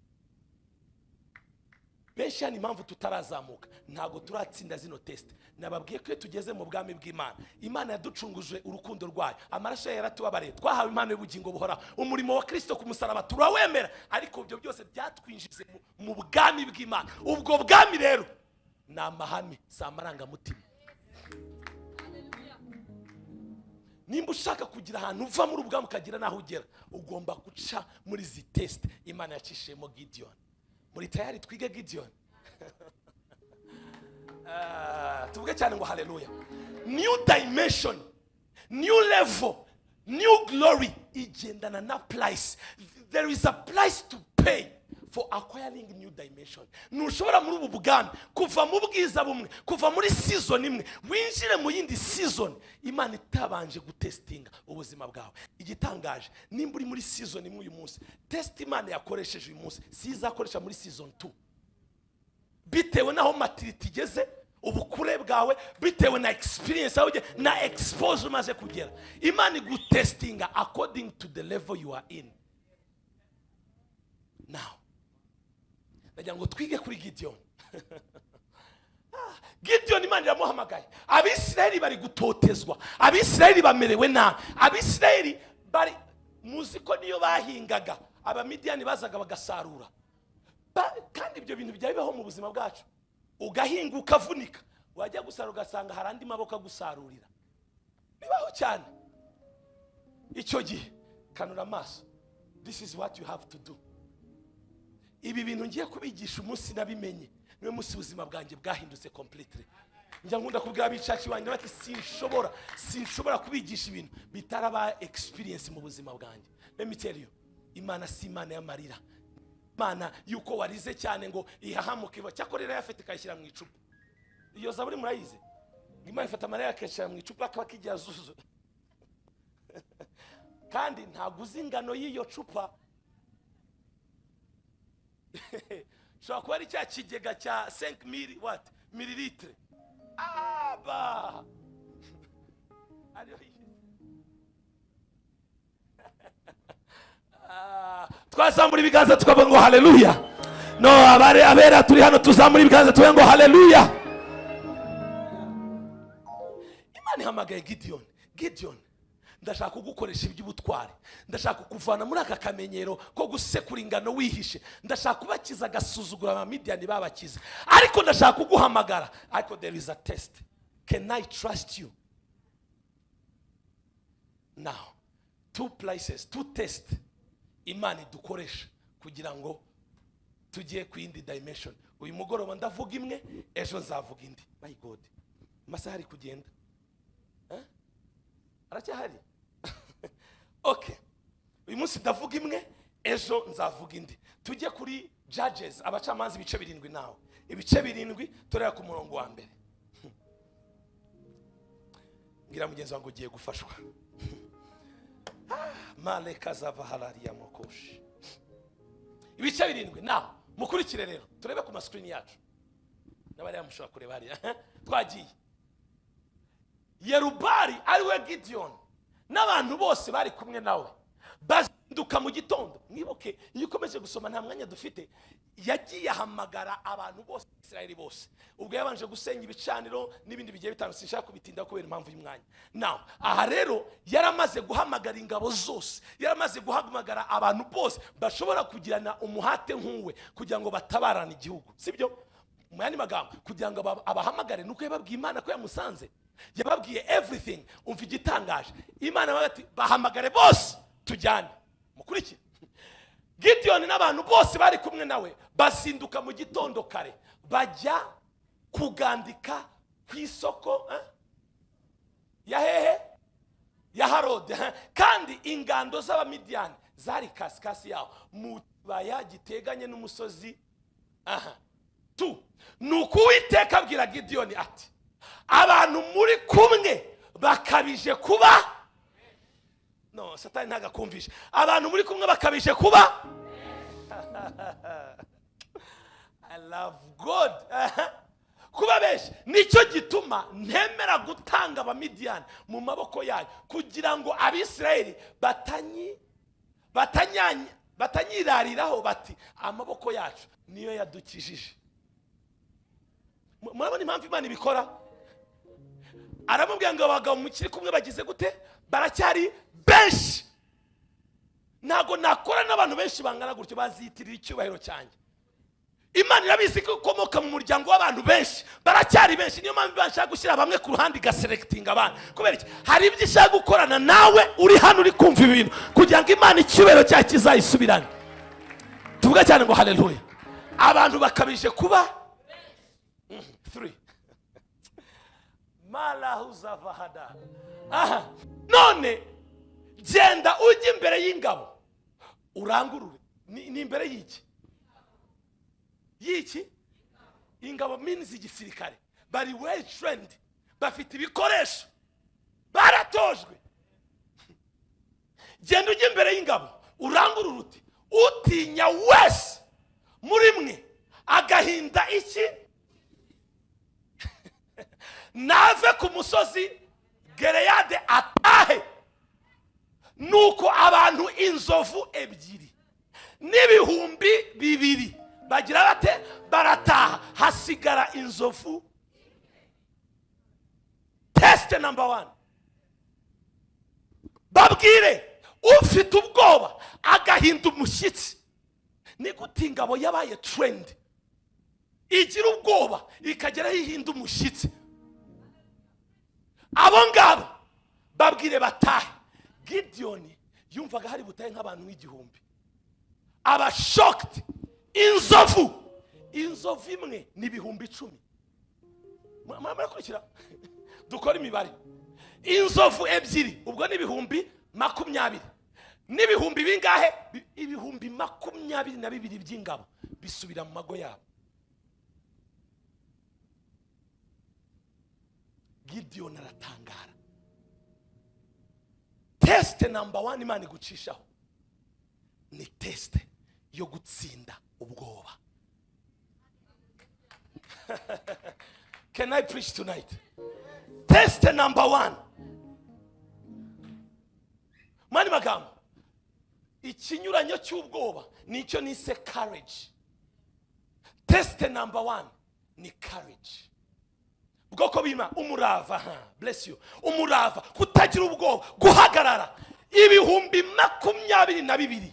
Benshi hano impamvu tutarazamuka, ntabwo turatsinda zino test. Nababwiye ko iyo tugeze mu bwami bw'Imana, Imana yaducunguje urukundo rwayo, amaraso yayo yaratubabariye, twahawe impano y'ubugingo buhoraho, umurimo wa Kristo ku musaraba turawemera, ariko ibyo byose byatwinjize mu bwami bw'Imana. Ubwo bwami rero ni amahame, si amarangamutima. Nimba ushaka kugira ahantu uva muri ubwami ukagira naho ugera, ugomba guca muri izi test Imana yacishijemo Gideon. Muri tayari twige Gideon? Tuvuge cyane ngo haleluya. New dimension, new level, new glory igendana na price. There is a price to pay for acquiring new dimension. Ntushobora muri ubu bwami kuva mu bwiza bumwe, kuva muri season imwe winjire mu yindi season Imana itabanje gutestinga ubuzima bwawe. Igitangaje, nimba uri muri season imwe uyu munsi, test Imana yakoresheje uyu munsi si izakoresha muri season 2, bitewe naho maturity igeze, ubukure bwawe, bitewe na experience yawe na exposure umaze kugera. Imana igutestinga according to the level you are in now. Ndagira ngo twige kuri Gideon. Gideon Imana iramuhamagaye. Abisirayeli bari gutotezwa, Abisirayeli bamerewe nabi, Abisirayeli bari muzi ko niyo bahingaga Abamidiyani bazaga bagasarura. Kandi ibyo bintu bijya bibaho mu buzima bwacu, ugahinga ukavunika, wajya gusarura ugasanga hari andi maboko agusarurira. Bibaho cyane. Icyo gihe kanura amaso, this is what you have to do. Ibi bintu ngiye kubigisha umunsi nabimenye, niwe munsi ubuzima bwanjye bwahindutse completely. Njya nkunda kubwira abicaci banjye bati sinshobora kubigisha ibintu bitaraba experience mu buzima bwanjye. Let me tell you, Imana si Imana y'amarira. Imana yuko warize cyane ngo ihahamuke iva, cyakora irayafite ikayishyira mu icupa. Iyo zaburi murayize, Imana ifata amarira akayishyira mu icupa akaba kijya zuzu. Kandi ntabwo uzi ingano y'iyo cupa. Ushobora kuba ari cya kigega cya 5000 what mililitre. Aba twazamura ibiganza tukavuga ngo haleluya. No, abare abera turi hano tuzamura ibiganza tuvuge ngo haleluya. Imana ihamagaye Gideon. Gideon, ndashaka kugukoresha iby'ubutwari, ndashaka kukuvana muri aka kamenyero ko gusekura ingano wihishe, ndashaka kubakiza agasuzugura Abamidiyani babakiza, ariko ndashaka kuguhamagara. Ariko there is a test. Can I trust you? Now, two places, two tests Imana idukoresha kugira ngo tujye ku yindi dimension. Uyu mugoroba ndavuga imwe, ejo nzavuga indi. My God, amasaha ari kugenda. Aracyahari? Okay, uyu munsi ndavuga imwe, ejo nzavuga indi. Tujye kuri Judges, abacamanza ibice 7 nawe. Ibice 7 turera ku murongo wa mbere. Ngira mugenzi wangu ugiye gufashwa. Maleka zavahalariya mokoshi. Ibice 7 nawe mukurikire rero, turebe ku mascreen yacu. N'abari mushobora kureba hariya. Twagiye. Yerubari ariwe Gideon n'abantu bose bari kumwe nawe bazinduka mu gitondo. Mwibuke iyo ukomeje gusoma nta mwanya dufite, yagiye ahamagara abantu bose Israeli bose. Ubwo yabanje gusenya ibicaniro n'ibindi bigiye bitandukanye, sinshaka kubitinda kubera impamvu y'umwanya. Now aha rero yaramaze guhamagara ingabo zose, yaramaze guhamagara abantu bose bashobora kugirana umuhate nk'uwe kugira ngo batabarane igihugu, sibyo? Mu yandi magambo, kugira ngo abahamagare nuko yababwiye Imana ko yamusanze, yababwiye everything. Umva igitangaje, Imana bati bahamagare bose tujyane. Mukurikire. Gideon n'abantu bose bari kumwe nawe bazinduka mu gitondo kare bajya kugandika ku isoko ya hehe ya Harode. Kandi ingando z'Abamidiyani zari kasikasi yaho mu kibaya giteganye n'umusozi. Aha tu nuko Uwiteka abwira Gideon ati abantu muri kumwe bakabije kuba. No, Satani ntagakumvisha. Abantu muri kumwe bakabije kuba. I love God. Kuba benshi nicyo gituma ntemera gutanga Abamidiyani mu maboko yayo, kugira ngo Abisirayeli batanyirariraho bati amaboko yacu niyo yadukijije. Murabona impamvu Imana ibikora? Aramubwira ngo abagabo mukiri kumwe bagize gute? Baracyari benshi. Ntago nakora n'abantu benshi bangana gutyo bazitirira icyubahiro cyanjye. Imana irabizi ko ukomoka mu muryango w'abantu benshi, baracyari benshi. Niyo mpamvu bashaka gushyira bamwe ku ruhande igaselectinga abantu. Kubera iki? Hari ibyo ishaka gukorana nawe uri hano uri kumva ibintu kugira ngo Imana icyubahiro cyayo kizayisubirane. Tuvuga cyane ngo haleluya. Abantu bakabije kuba 3 malahuzavahada. Aha, none genda ujye imbere y'ingabo urangurure. Ni imbere y'iki? Y'iki? Ingabo means igisirikare. Bari well trained, bafite ibikoresho, baratojwe. Genda ujye imbere y'ingabo urangurure uti utinya wese muri mwe agahinda iki nave ku musozi Gereyade atahe. Nuko abantu inzovu 2 n'2000 bagira bate? Barataha, hasigara inzovu. Test number 1. Babwire ufite ubwoba agahinda umushyitsi. Ni gute ingabo yabaye trend igira ubwoba ikagera ihinda umushyitsi? Abo ngabo babwire batahe. Gideon yumvaga hari butahe nk'abantu 1000. Aba shocked. Inzovu imwe ni 10,000. Murakurikira? Dukora imibare. Inzovu 2 ubwo ni 20,000. N'ibihumbi bingahe? 22,000 by'ingabo bisubira mu mago yabo. Gideon aratangara. Test number 1 Imana igucishaho ni test yo gutsinda ubwoba. Can I preach tonight? Test number 1. Mani magambo, ikinyuranyo cy'ubwoba nicyo nise courage. Test number 1 ni courage. Ubwoko bima umurava, bless you. Umurava, kutagira ubwoba, guhagarara. 22,000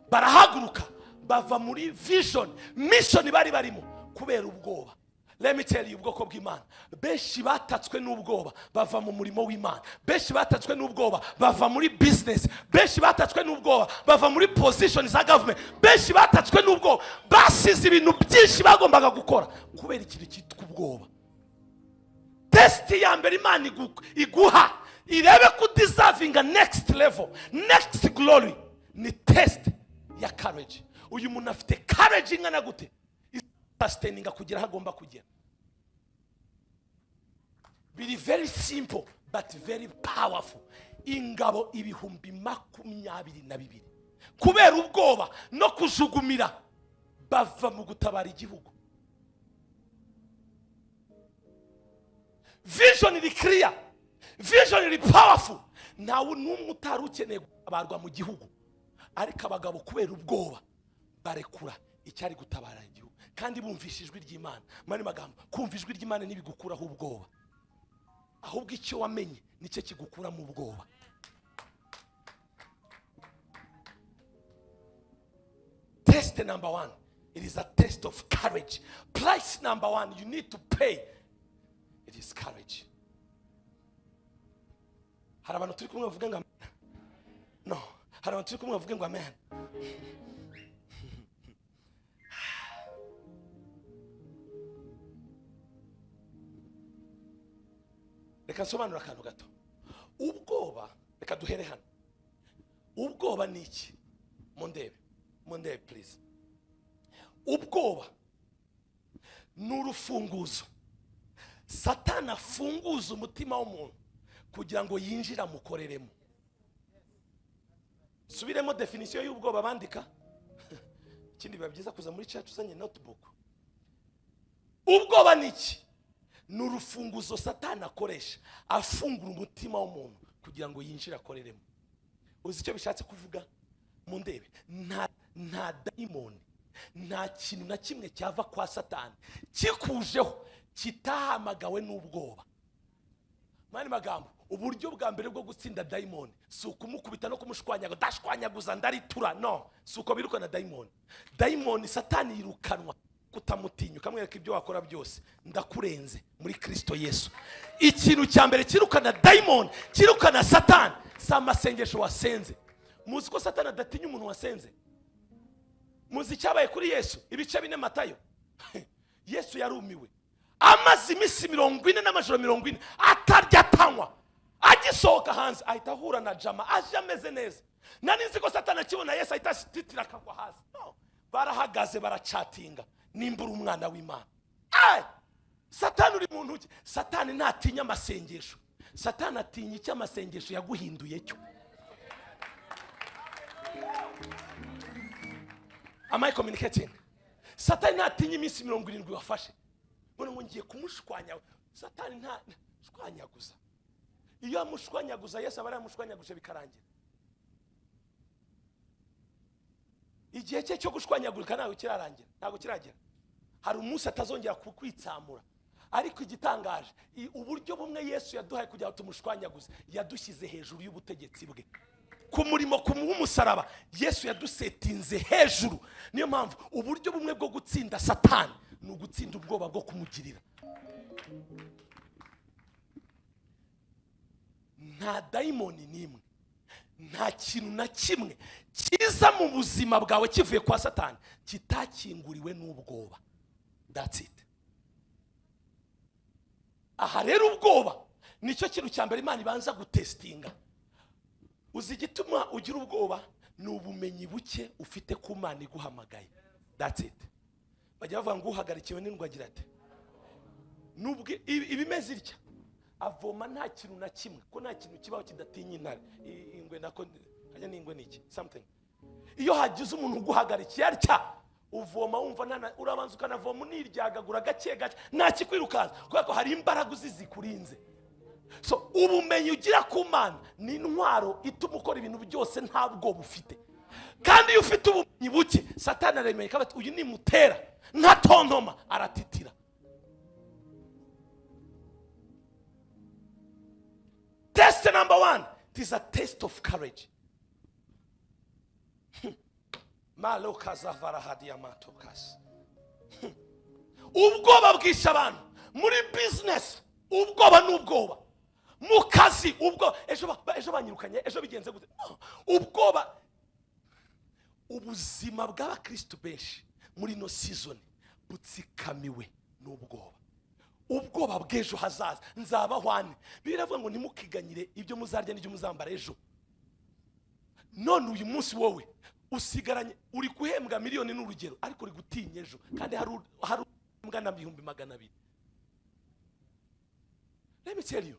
barahaguruka bava muri vision, mission bari barimo kubera ubwoba. Let me tell you, ubwoko bw'Imana benshi batatswe n'ubwoba bava mu murimo w'Imana, benshi batatswe n'ubwoba bava muri business, benshi batatswe n'ubwoba bava muri position za government, benshi batatswe n'ubwoba basize ibintu byinshi bagombaga gukora kubera ikintu cyitwa ubwoba. Test ya mbere Imana iguha irebe ko deserving next level, next glory, ni test ya courage. Uyu muntu afite courage ingana gute sustaining kugera aho agomba kugera? Biri very simple but very powerful. Ingabo 22,000 kubera ubwoba no kujugumira bava mu gutabara igihugu. Vision iri clear, vision iri powerful. Ntawe n'umwe utari ukeneye gutabarwa mu gihugu, ariko abagabo kubera ubwoba barekura icyari gutabara igihugu kandi bumvisha ijwi ry'Imana. Mani magambo, kumva ijwi ry'Imana ntibigukuraho ubwoba, ahubwo icyo wamenye nicyo kigukura mu bwoba. Test number 1, it is a test of courage. Price number 1 you need to pay, it is courage. Hari abantu turi kumwe bavuga ngo amen? No, hari abantu turi kumwe bavuga ngo amen. Reka nsobanura akantu gato. Ubwoba, reka duhere hano. Ubwoba ni iki? Mundebe, mundebe please. Ubwoba ni urufunguzo Satani afunguza umutima w'umuntu kugira ngo yinjire amukoreremo. Subiremo definition y'ubwoba bandika. Ikindi biba byiza kuza muri church uzanye notebook. Ubwoba ni iki? Ni urufunguzo Satani akoresha afungura umutima w'umuntu kugira ngo yinjire akoreremo. Uzi icyo bishatse kuvuga? Mundebe, nta daimoni, nta kintu na kimwe cyava kwa Satani kikujeho kitahamagawe n'ubwoba. Mani magambo, uburyo bwa mbere bwo gutsinda daimoni si ukumukubita no kumushwanyaga, ndashwanyaguza ndaritura. No, si uko birukana daimoni. Daimoni Satani yirukanwa kutamutinya ukamwereka ibyo wakora byose, ndakurenze muri Kristo Yesu. Ikintu cya mbere kirukana daimoni, kirukana Satani, si amasengesho wasenze. Muzi ko Satani adatinya umuntu wasenze? Muzi icyabaye kuri Yesu? Ibice 4 Matayo. Yesu yarumiwe, amaze iminsi 40 n'amajoro 40 atarya atanywa. Agisohoka hanze ahita ahura na jama aje ameze neza. Nari nzi ko Satani akibona Yesu ahita atitira akagwa hasi. No, barahagaze baracatinga. Nimba uri umwana w'Imana. Satani uri mu ntoki. Satani ntatinya amasengesho. Satani atinya icyo amasengesho yaguhinduye cyo. Am I communicating? Satani ntatinya iminsi 70 wafashe. Mbona ngo ngiye kumushwanya. Satani nta shwanyaguza. Iyo amushwanyaguza Yesu aba yaramushwanyaguje bikarangira. Igihe cye cyo gushwanyagurika ntabwo kirarangira, ntabwo kiragera. Hari umunsi atazongera kukwitsamura. Ariko igitangaje, uburyo bumwe Yesu yaduhaye kugira ngo tumushwanyaguze, yadushyize hejuru y'ubutegetsi bwe. Ku murimo w'umusaraba Yesu yadusetinze hejuru. Niyo mpamvu uburyo bumwe bwo gutsinda Satani ni ugutsinda ubwoba bwo kumugirira. Nta dayimoni n'imwe, nta kintu na kimwe kiza mu buzima bwawe kivuye kwa Satani kitakinguriwe n'ubwoba. That's it. Aha rero ubwoba nicyo kintu cya mbere Imana ibanza gutestinga. Uzi igituma ugira ubwoba ni ubumenyi buke ufite ku Mana iguhamagaye. That's it. Bajya bavuga ngo uhagarikiwe n'indwa agira ati nubwo ibimeze itya avoma nta kintu na kimwe, ko nta kintu kibaho kidatinya intare. Ingwe nako hajya n'ingwe niki something. Iyo hagize umuntu uguhagarikiye atya uvoma wumva nta, urabanza ukanavoma uniryagagura gake gake nta kikwirukansa, kubera ko hari imbaraga uzi zikurinze. So ubumenyi ugira ku Mana ni intwaro ituma ukora ibintu byose nta bwoba ufite. Kandi iyo ufite ubumenyi buke Satani aremeye kabati uyu nimutera ntatontoma aratitira. Test number 1, it is a test of courage. Ubwoba bwisha abantu muri business, ubwoba n'ubwoba mu kazi, ubwo ejo banyirukanye, ejo bigenze gute, ubwoba. Ubuzima bw'abakristo benshi muri no season butsikamiwe n'ubwoba. Ubwoba bw'ejo hazaza, nzabahwane. Biravuga ngo ntimukiganyire ibyo muzarya n'ibyo muzambara ejo. None uyu munsi wowe usigaranye uri guhembwa miliyoni n'urugero, ariko uri gutinya ejo, kandi hari uhembwa na 200,000. Let me tell you,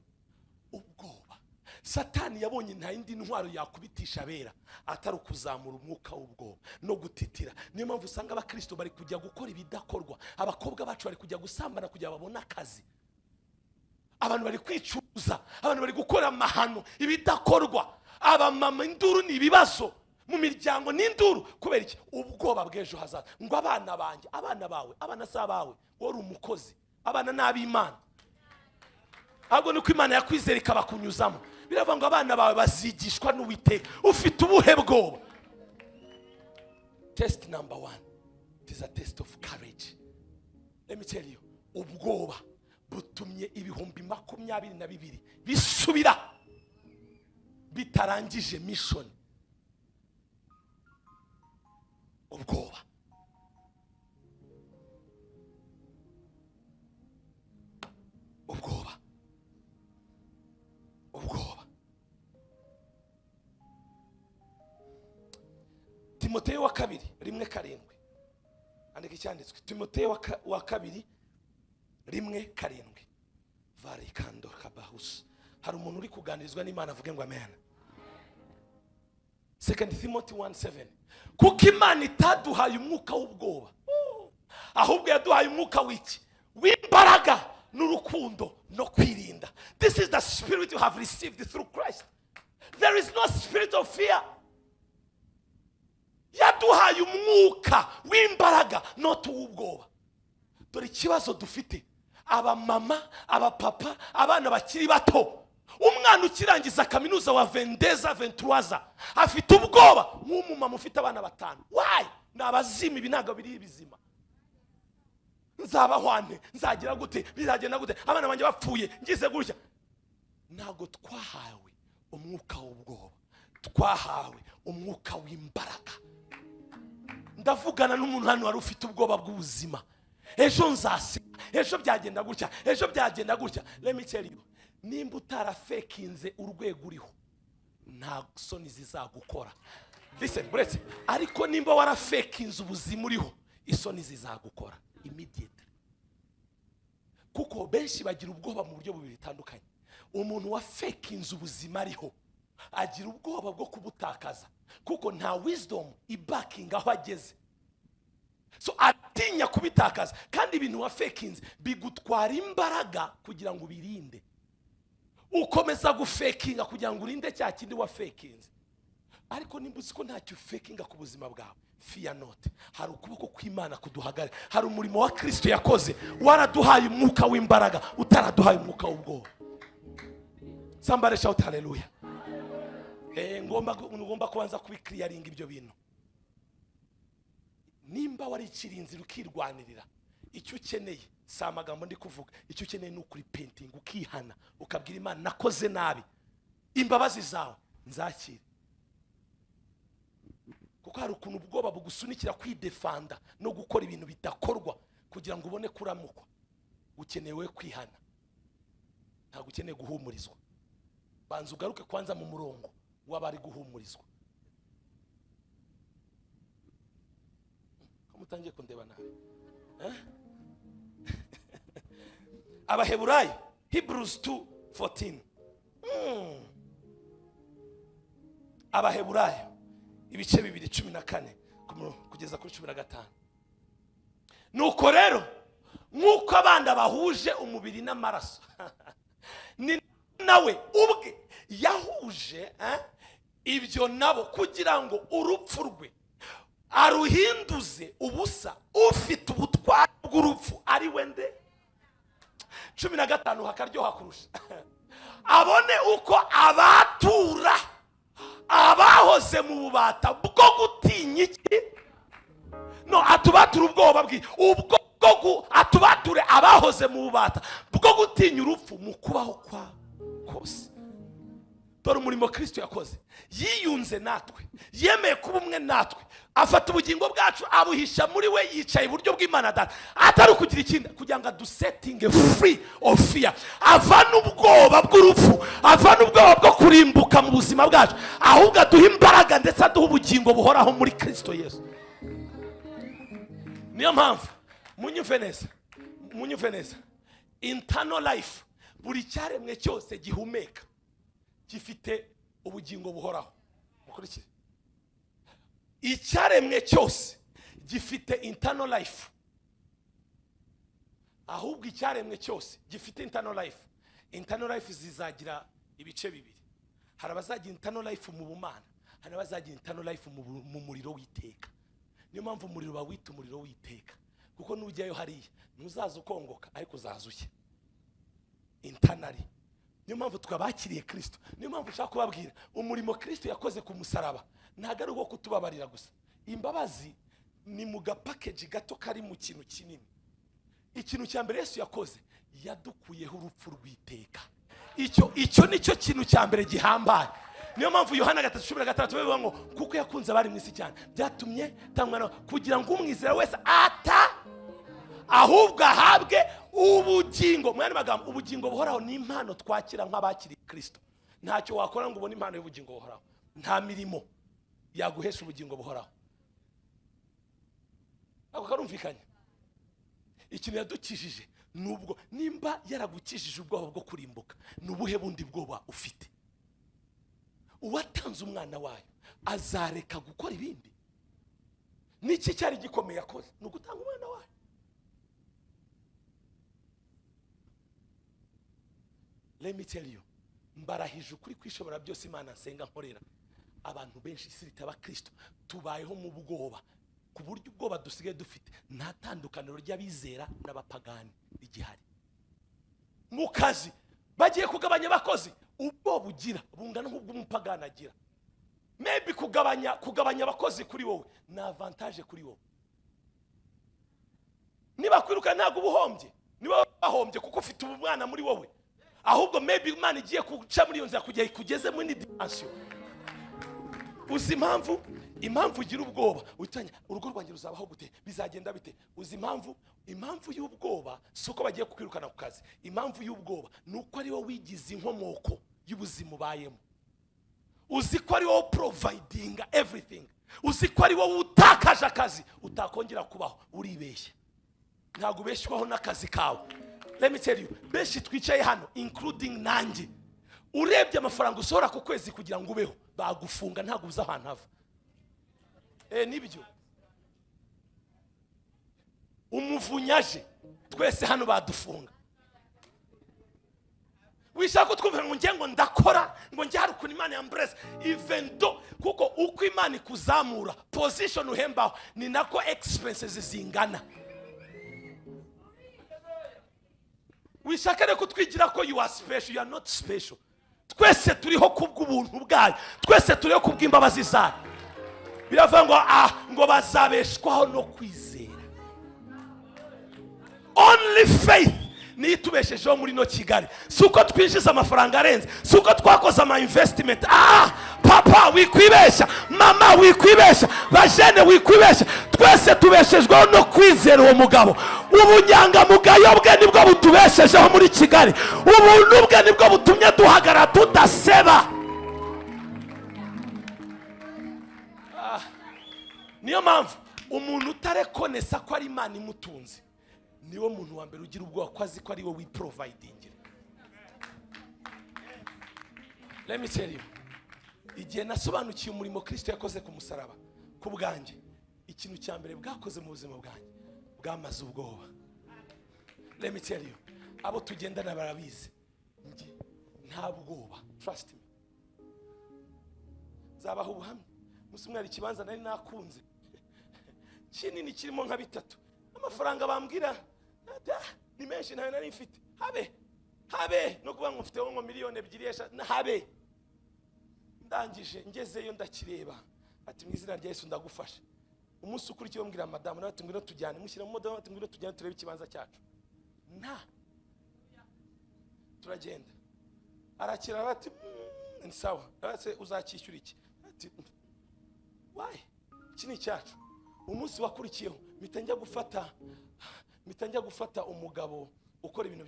ubwoba. Satani yabonye nta yindi ntwaro yakubitisha abera atari ukuzamura umwuka w'ubwoba no gutitira. Niyo mpamvu usanga abakristo bari kujya gukora ibidakorwa. Abakobwa bacu bari kujya gusambana kugira babone akazi. Abantu bari kwicuza, abantu bari gukora amahano, ibidakorwa. Abamama induru ni ibibazo mu miryango n'induru. Kubera iki? Ubwoba bw'ejo hazaza. Ngo abana banjye, abana bawe, abana si abawe, wowe uri umukozi, abana n'ab'Imana. Ahubwo nuko Imana yakwizera ikabakunyuzamo. Biravuga ngo abana bawe bazigishwa n'Uwiteka. Ufite ubuhe bwoba? Test number 1, it is a test of courage. Let me tell you, ubwoba butumye 2022 bisubira bitarangije mission. Ubwoba. Ubwoba. Ubwoba. Timoteyo wa 2:1-7. Andika icyanditswe. Timoteyo wa 2:1-7. Varikando kabahus. Hari umuntu uri kuganirizwa n'Imana avuge ngo amen. 2 Timothy 1:7. Kuko Imana itaduhaye umwuka w'ubwoba, ahubwo yaduhaye umwuka w'iki? W'imbaraga n'urukundo no kwirinda. This is the spirit you have received through Christ. There is no spirit of fear. Yaduhaye umwuka w'imbaraga not uw'ubwoba. Dore ikibazo dufite, abamama, abapapa, abana bakiri bato. Umwana ukirangiza kaminuza wa vendeza 23 afite ubwoba nk'umumama ufite abana 5. Why? Ni abazima, ibi ntabwo biri ibizima. Nzabahwane, nzagira gute, bizagenda gute, abana banjye bapfuye, ngize gutya. Ntabwo twahawe umwuka w'ubwoba, twahawe umwuka w'imbaraga. Ndavugana n'umuntu hano wari ufite ubwoba bw'ubuzima. Ejo nzaseka, ejo byagenda gutya, ejo byagenda gutya. Let me tell you, nimba utarafekinze urwego uriho, nta soni zizagukora. Listen, buretse, ariko nimba warafekinze ubuzima uriho, Isoni zizagukora immediately. Kuko benshi bagira ubwoba mu buryo bubiri bitandukanye. Umuntu wa fakinze ubuzima ariho agira ubwoba bwo kubutakaza, kuko nta wisdom ibakinga aho ageze. So atinya kubitakaza, kandi ibintu wa fakinze bigutwara imbaraga kugira ngo ubirinde. Ukomeza gufekinga kugira ngo urinde cya kindi wa fakinze. Ariko nimba uzi ko ntacyo ufakinga ku buzima bwawe, fear not. Hari ukuboko kw'Imana kuduhagare, hari umurimo wa Kristo yakoze, waraduhaye umwuka w'imbaraga, utaraduhaye umwuka w'ubwoba. Somebody shout hallelujah. Ngomba kubanza kubiclearinga ibyo bintu. Nimba wariciriye inzira ukirwanirira, icyo ukeneye si amagambo ndi kuvuga, icyo ukeneye ni ukuripentinga, ukihana, ukabwira Imana nakoze nabi, imbabazi zawe nzakire. Kuko hari ukuntu ubwoba bugusunikira kwidefanda no gukora ibintu bidakorwa kugira ngo ubone kuramukwa. Ukenewe kwihana, ntabwo ukeneye guhumurizwa. Banza ugaruke kwanza mu murongo w'abari guhumurizwa. Ko mutangiye kundeba nabi? Abaheburayo, Hebrews 2:14. Abaheburayo ibice 2:14 kugeza kuri 15. Nuko rero nk'uko abana bahuje umubiri n'amaraso, ni nawe ubwe yahuje ibyo nabo kugira ngo urupfu rwe aruhinduze ubusa ufite ubutware bw'urupfu ari we nde. 15 hakaryoha kurusha. Abone uko abatura abahoze mu bubata bwo gutinya iki? No, atubatura ubwoba bwi ubwo atubature abahoze mu bubata bwo gutinya urupfu mu kubaho kwa kose. Dore umurimo Kristo yakoze, yiyunze natwe, yemeye kuba umwe natwe, afata ubugingo bwacu abuhisha muri we, yicaye iburyo bw'Imana Data, atari kugira ikindi kugira ngo adusettinge free of fear, avane ubwoba bw'urupfu, avane ubwoba bwo kurimbuka mu buzima bwacu, ahubwo aduhe imbaraga ndetse aduhe ubugingo buhoraho muri Kristo Yesu. Niyo mpamvu munyumve neza, munyumve neza, internal life, buri cyaremwe cyose gihumeka gifite ubugingo buhoraho. Mukurikire. Icyaremwe cyose gifite internal life. Ahubwo icyaremwe cyose gifite internal life. Internal life zizagira ibice bibiri. Hari abazagira internal life mu bumana, hari abazagira internal life mu muriro w'iteka. Niyo mpamvu umuriro bawita umuriro w'iteka, kuko nujyayo hariya ntuzaza ukongoka, ariko uzaza ushya internally. Niyo mpamvu twabakiriye Kristo. Niyo mpamvu ushaka kubabwira umurimo Kristo yakoze ku musaraba ntabwo ari uwo kutubabarira gusa. Imbabazi ni mu gapackage gato kari mu kintu kinini. Ikintu cya mbere Yesu yakoze, yadukuyeho urupfu rw'iteka. Icyo nicyo kintu cya mbere gihambaye. Niyo mpamvu Yohana 3:16 bivuga ngo kuko yakunze abari mu isi cyane byatumye tangwa kugira ngo umwizera wese ata ahubwo ahabwe ubugingo. Mu yandi magambo, ubugingo buhoraho ni impano twakira nk'abakiriye Kristo. Ntacyo wakora ngo ubone impano y'ubugingo buhoraho. Nta mirimo yaguhesha ubugingo buhoraho. Ako karumvikanye. Ikintu yadukijije nubwo nimba yaragukijije ubwoba bwo kurimbuka, nubuhe bundi bwoba ufite? Uwatanze umwana wayo azareka gukora ibindi? Niki cyari gikomeye yakoze? Ni ugutanga umwana wayo. Let me tell you, mbarahije ukuri kwishobora byose Imana nsenga nkorera. Abantu benshi isi ritaba Kristo tubayeho mu bwoba, ku buryo ubwoba dusigaye dufite nta tandukaniro ry'abizera n'abapagani rigihari. Mu kazi bagiye kugabanya abakozi, ubwoba ugira bungana nk'ubw'umupagani agira. Maybe kugabanya abakozi kuri wowe ni avantage kuri wowe. Niba kwiruka ntabwo ubuhombye, niba bahombye kuko ufite umwana muri wowe. Ahubwo maybe Imana igiye kuca muri iyo nzira kugira ikugeze muri dimension. Uzi impamvu? Impamvu ugira ubwoba utanya urugo rwanjye ruzabaho gute, bizagenda bite? Uzi impamvu? Impamvu y'ubwoba si uko bagiye kukwirukana ku kazi. Impamvu y'ubwoba ni uko ari wowe wigize inkomoko y'ubuzima ubayemo. Uzi ko ari wowe providing everything. Uzi ko ari wowe utakaje utakaje akazi utakongera kubaho. Uribeshya, ntabwo ubeshywaho n'akazi kawe. Let me tell you, benshi twicaye hano including nanjye, urebye amafaranga usohora ku kwezi kugira ngo ubeho bagufunga, ntabwo uzi ahantu hava. Nibyo umuvunyaje twese hano badufunga. Wishaka kutwumvira ngo ngiye ngo ndakora ngo njye hari ukuntu Imana yambrese, even though kuko uko Imana ikuzamura position uhembaho ni nako expenses zingana. Wishaka rero kutwigira ko you are special, you are not special. Twese turiho kubw'ubuntu bwayo, twese turiho kubw'imbabazi zayo. Biravuga ngo ngo bazabeshwaho no kwizera. Only faith niyo itubeshejeho muri no Kigali. Si uko twinjiza amafaranga arenze, si uko twakoze ama investment. Papa wikwibeshya, mama wikwibeshya, bajene wikwibeshya, twese tubeshejweho no kwizera uwo mugabo. Ubunyangamugayo bwe nibwo butubeshejeho muri Kigali, ubuntu bwe nibwo butumye duhagarara tudaseba. Niyo mpamvu umuntu utarekonesa ko ari Imana imutunze niwo muntu wa mbere ugira ubwoba ko azi ko ari we wiprovidingira. Let me tell you, igihe nasobanukiye umurimo Kristo yakoze ku musaraba ku bwanjye, ikintu cya mbere bwakoze mu buzima bwanjye bwamaze ubwoba. Let me tell you, abo tugendana barabizi, njye nta bwoba, trust me. Nzabaha ubuhamya. Umunsi umwe hari ikibanza nari nakunze kinini kirimo nka bitatu, amafaranga bambwira ni menshi ntayo nari mfite, habe no kuba ngo mfiteho ngo 2 miliyoni habe. Ndangije ngezeyo ndakireba, ati mu izina rya Yesu ndagufasha. Umunsi ukurikiyeho mbwira madamu nawe ati ngwino tujyane, mushyira mu modoka ati ngwino tujyane turebe ikibanza cyacu. Nta turagenda, arakira ati ni sawa, ati uzacyishyura iki? Ati why, iki ni icyacu. Umunsi wakurikiyeho mpita njya gufata umugabo ukora ibintu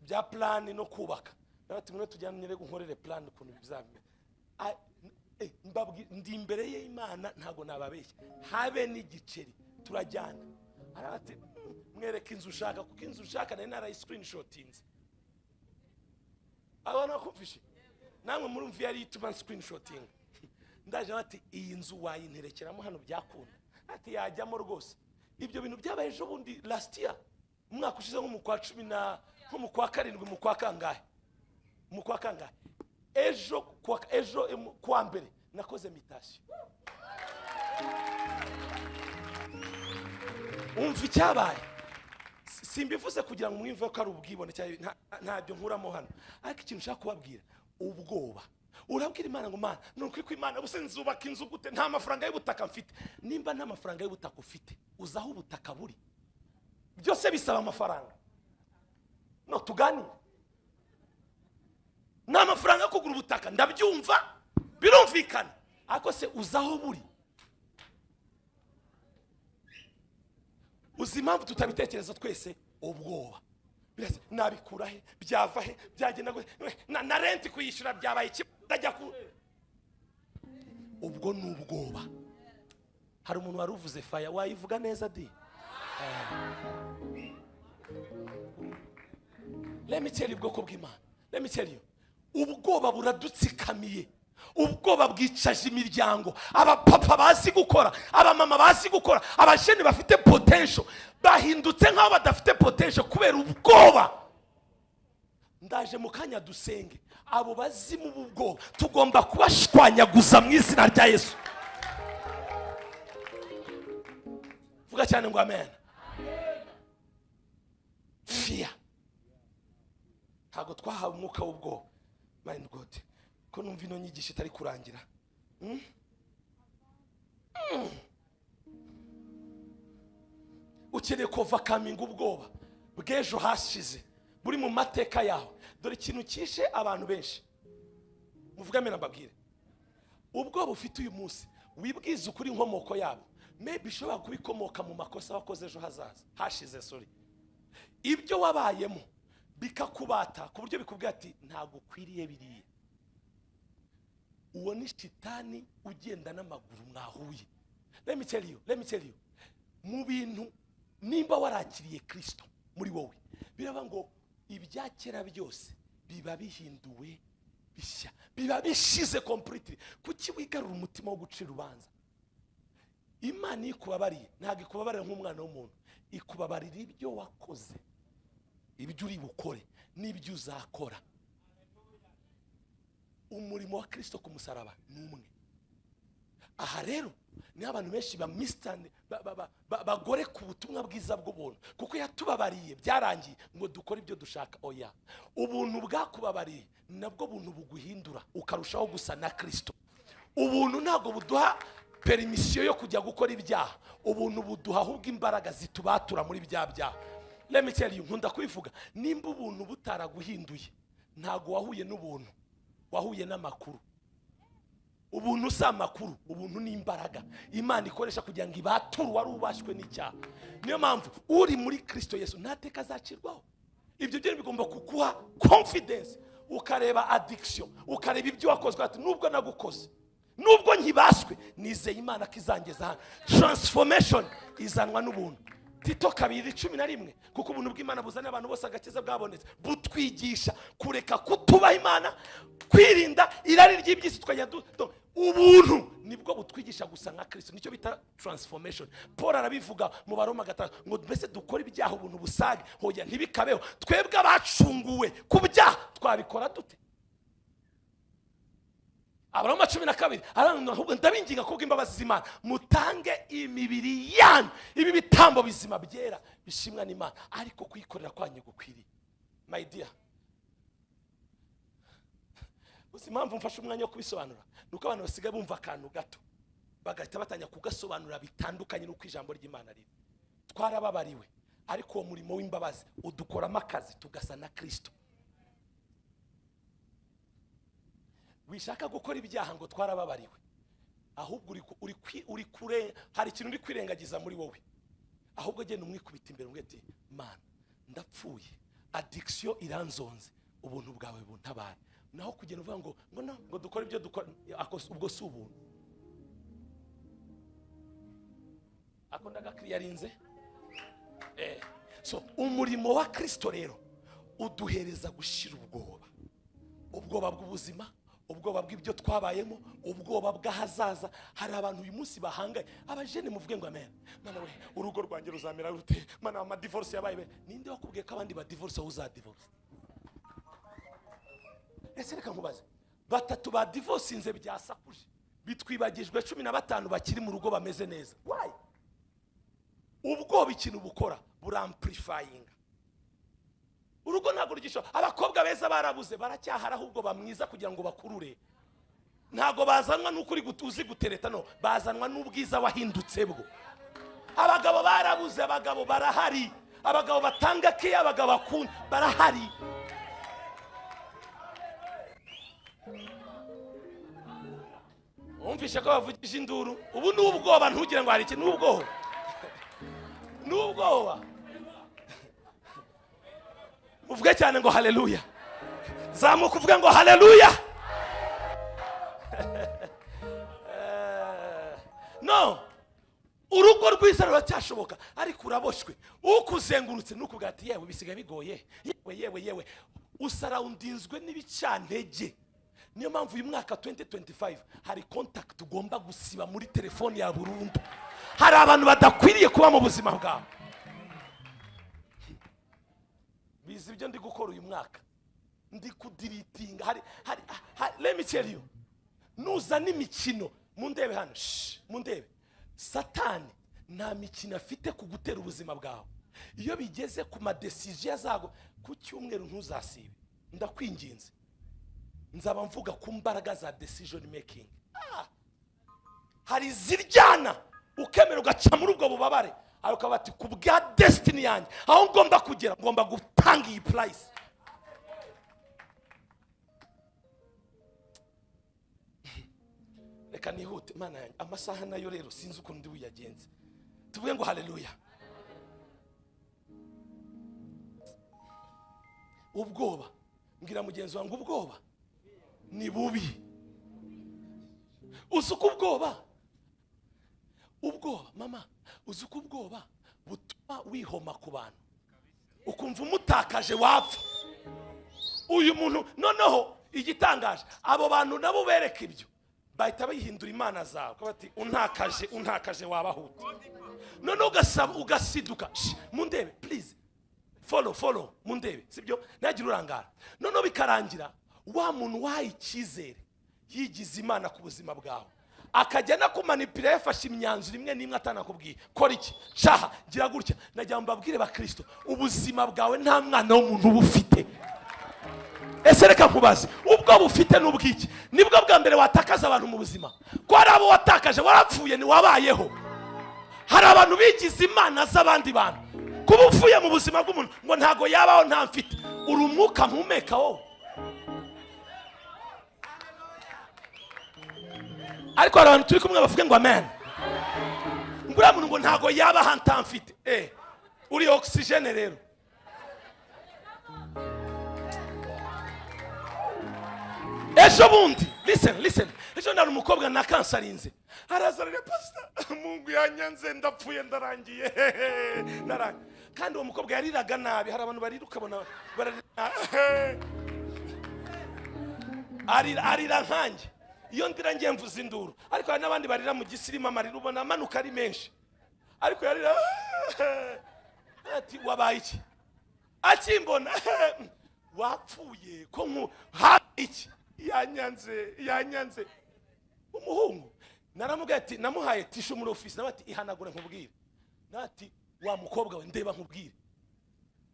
bya plan no kubaka. Ati ngwino tujyane nyereke nkorere plan ukuntu bizamera. Ndi imbere y'Imana ntago nababeshya, habe n'igiceri, turajyana. Arabati mwereke inzu ushaka, kuko inzu ushaka nari narayi screenshotinze. Abana bakumvishe namwe murumva yari ituma screenshoting. Ndaje bati iyi nzu wayinterekeramo hano byakunda, ati yajyamo rwose. Ibyo bintu byabaye ejo bundi last year, umwaka ushize nko mu kwa 10 na nko mu kwa 7 mu kwa kangahe, mu kwa kangahe, ejo kwa mbere nakoze mutation. Umva icyabaye, simbivuze kugira ngo mwimve ko ari ubwibone cyangwa ntabyo nkuramo hano, ariko ikintu nshaka kubabwira, ubwoba. Urabwira Imana ngo Mana, nukuri ko Imana buse nzubaka inzu gute nta mafaranga y'ubutaka mfite. Nimba nta mafaranga y'ubutaka ufite, uzaho ubutaka buri, byose bisaba amafaranga. No tuganire, nta mafaranga yo kugura ubutaka, ndabyumva birumvikana, ariko se uzaho buri? Uzi impamvu tutabitekereza twese? Ubwoba. Nabikura he, byava he, byagenda gute, na rent kuyishyura byabaye iki, ndajya ku. Ubwo ni ubwoba. Hari umuntu wari uvuze fire, wayivuga neza di. Let me tell you, ubwoko bw'Imana, let me tell you, ubwoba buradutsikamiye. Ubwoba bwicaje imiryango. Abapapa bazi gukora, abamama bazi gukora, abajene bafite potential bahindutse nk'aho badafite potential kubera ubwoba. Ndaje mu kanya dusenge, abo bazimu b'ubwoba tugomba kubashwanyaguza mu izina rya Yesu. Vuga cyane ngo amen. Fear. Ntabwo twahawe umwuka w'ubwoba. My God, ko numva ino nyigisho itari kurangira. Ukeneye overcoming ubwoba bw'ejo hashize buri mu mateka yawe. Dore ikintu cyishe abantu benshi, muvuga amena mbabwire. Ubwoba ufite uyu munsi wibwiza ukuri inkomoko yabo, maybe ishobora kubikomoka mu makosa wakoze ejo hazaza hashize, sorry, ibyo wabayemo bikakubata ku buryo bikubwira ati ntabwo ukwiriye biriya. Uwo ni shitani ugenda n'amaguru mwahuye. Let me tell you, let me tell you, mu bintu nimba warakiriye Kristo muri wowe, biraba ngo ibya kera byose biba bihinduwe bishya, biba bishize completely. Kuki wigarura umutima wo gucira urubanza? Imana ikubabariye ntabwo ikubabarira nk'umwana w'umuntu, ikubabarira ibyo wakoze, ibyo uri bukore n'ibyo uzakora. Umurimo wa Kristo ku musaraba ni umwe. Aha rero ni abantu benshi bamistane bagore ku butumwa bwiza bw'ubuntu, kuko yatubabariye byarangiye ngo dukore ibyo dushaka. Oya, ubuntu bwakubabariye nabwo buntu buguhindura ukarushaho gusa na Kristo. Ubuntu ntabwo buduha permission yo kujya gukora ibyaha, ubuntu buduha ahubwo imbaraga zitubatura muri bya byaha. Let me tell you, nkunda kubivuga, nimba ubuntu butaraguhinduye ntago wahuye n'ubuntu, wahuye n'amakuru. Ubuntu si amakuru, ubuntu ni imbaraga Imana ikoresha kugira ngo ibature wari ubashywe n'icyaha. Niyo mpamvu uri muri Kristo Yesu nta teka azacirwaho. Ibyo byo bigomba kuguha confidence, ukareba addiction, ukareba ibyo wakozwe, ati nubwo nagukoze, nubwo nkibaswe, nizeye Imana ko izangeza hano. Transformation izanwa n'ubuntu. Tito 2:11, kuko ubuntu bw'Imana buzana abantu bose agakiza bwabonetse, butwigisha kureka kutubaha Imana, kwirinda irari ry'iby'isi tukajya. Ubuntu nibwo butwigisha gusa nka Kristo, nicyo bita transformation. Paul arabivuga mu Baroma 5 ngo mbese dukora ibyaha ubuntu busage, hoya ntibikabeho. Twebwe abacunguwe ku byaha twabikora dute? Abaroma 12 aranuna, ahubwo ndabinginga kubwo imbabazi z'Imana mutange imibiri yanyu ibi bitambo bizima byera bishimwa n'Imana, ariko kuyikorera kwanyu gukwiriye. My dear, uzi impamvu mfashe umwanya wo kubisobanura? Nuko abantu basigaye bumva akantu gato bagahita batanya kugasobanura bitandukanye n'uko ijambo ry'Imana riri. Twarababariwe, ariko uwo murimo w'imbabazi udukoramo akazi tugasa na Kristo. Wishaka gukora ibyaha ngo twarababariwe, ahubwo uri kure, hari ikintu uri kwirengagiza muri wowe. Ahubwo genda umwikubita imbere umwe ati Mana ndapfuye, addiction iranzonze, ubuntu bwawe buntabare. Naho kugenda uvuga ngo ngo no ngo dukore ibyo dukora, ubwo si ubuntu. Ako ndagakiriyarinze. So umurimo wa Kristo rero uduhereza gushira ubwoba, ubwoba bw'ubuzima, ubwoba bw'ibyo twabayemo, ubwoba bw'ahazaza. Hari abantu uyu munsi bahangaye, abajene muvuge ngo amen. Mana we, urugo rwanjye ruzamera rute? Mana ama divorce yabaye. Ninde wakubwiye ko abandi ba divorce wowe uzadivorce? Ese reka nkubaze, 3 ba divorcinze byasakuje, bitwibagijwe 15 bakiri mu rugo bameze neza. Why? Ubwoba ikintu bukora buramplifying. Urugo ntabwo rugisho. Abakobwa beza barabuze, baracyahara ahubwo bamwiza kugira ngo bakurure. Ntabwo bazanwa n'uko uri uzi gutereta, no bazanwa n'ubwiza wahindutse bwo. Abagabo barabuze, abagabo barahari, abagabo batanga ke, abagabo bakunda barahari. Umvishe ko bavugije induru, ubu n'ubwoba, ntugire ngo hari ikintu, n'ubwoba, n'ubwoba. Uvuge cyane ngo haleluya. Zamuka uvuge ngo haleluya. No, urugo rwiza ruracyashoboka, ariko uraboshwe, ukuzengurutse nukuvuga ati yewe bisigaye bigoye, yewe yewe yewe, usaraundinzwe n'ibicantege. Niyo mpamvu uyu mwaka 2025 hari contact ugomba gusiba muri telefone ya burundu. Hari abantu badakwiriye kuba mu buzima bwawe. Bizi ibyo ndi gukora uyu mwaka, ndi kudiritinga. Hari let me tell you, nuza n'imikino mundebe hano, mundebe. Satani nta mikino afite kugutera ubuzima bwawe. Iyo bigeze ku ma decision zago ku cyumweru ntuzasibe, ndakwinginze. Nzaba mvuga ku mbaraga za decision making. Hari ziryana ukemera ugaca muri ubwo bubabare, ariko bati ku bwa destiny yanjye aho ngomba kugera ngomba gutanga iyi price. Reka nihute Mana yanjye, amasaha nayo rero sinzi ukuntu ndi buyagenze. Tuvuge ngo haleluya. Ubwoba, mbwira mugenzi wangu, ubwoba ni bubi. Usuka ubwoba, Ubwoba mama, uzi ko ubwoba butuma wihoma ku bantu, ukumva umutakaje wapfa. Uyu muntu noneho igitangaje, abo bantu nabo bereka ibyo bahita bayihindura imana zawe, bati untakaje untakaje wabahuta. Noneho ugasaba ugasiduka, mundebe please, follow follow, mundebe sibyo, nagira urangara. Noneho bikarangira wa muntu wahaye icyizere yigize imana ku buzima bwawe, akajya no kumanipira, yafashe imyanzuro imwe n'imwe atanakubwiye kora iki, shaha gira gutya. Nagira ngo mbabwire bakristo, ubuzima bwawe nta mwana w'umuntu uba ufite. Ese reka nkubaze, ubwo bufite n'ubwiki? Nibwo bwa mbere watakaza abantu mu buzima, ko hari abo watakaje warapfuye ntiwabayeho. Hari abantu bigize imana z'abandi bantu, kuba upfuye mu buzima bw'umuntu ngo ntago yabaho nta mfite, uri umwuka mpumeka wowe. Ariko hari abantu turi kumwe bavuge ngo amen, ngo uriya muntu ngo ntago yabaho ntamfite. Uri oxygene rero. Ejo bundi, listen listen, ejo ndari umukobwa na kansarinze, araza arira, pastor Mungu yanyanze ndapfuye ndarangiye ndarangiye. Kandi uwo mukobwa yariraga nabi, hari abantu barira ukabona bararira, arira nkanjye iyo ndira ngiye mvuza induru. Ariko hari n'abandi barira mu gisirima, amarira ubona amanuka ari menshi, ariko yarira ati wabaye iki? Akimbona wapfuye ko nku iki yanyanze yanyanze. Umuhungu naramubwiye ati, namuhaye tishu muri office, nawe ati ihanagura nkubwire. Nati wa mukobwa we ndeba nkubwire,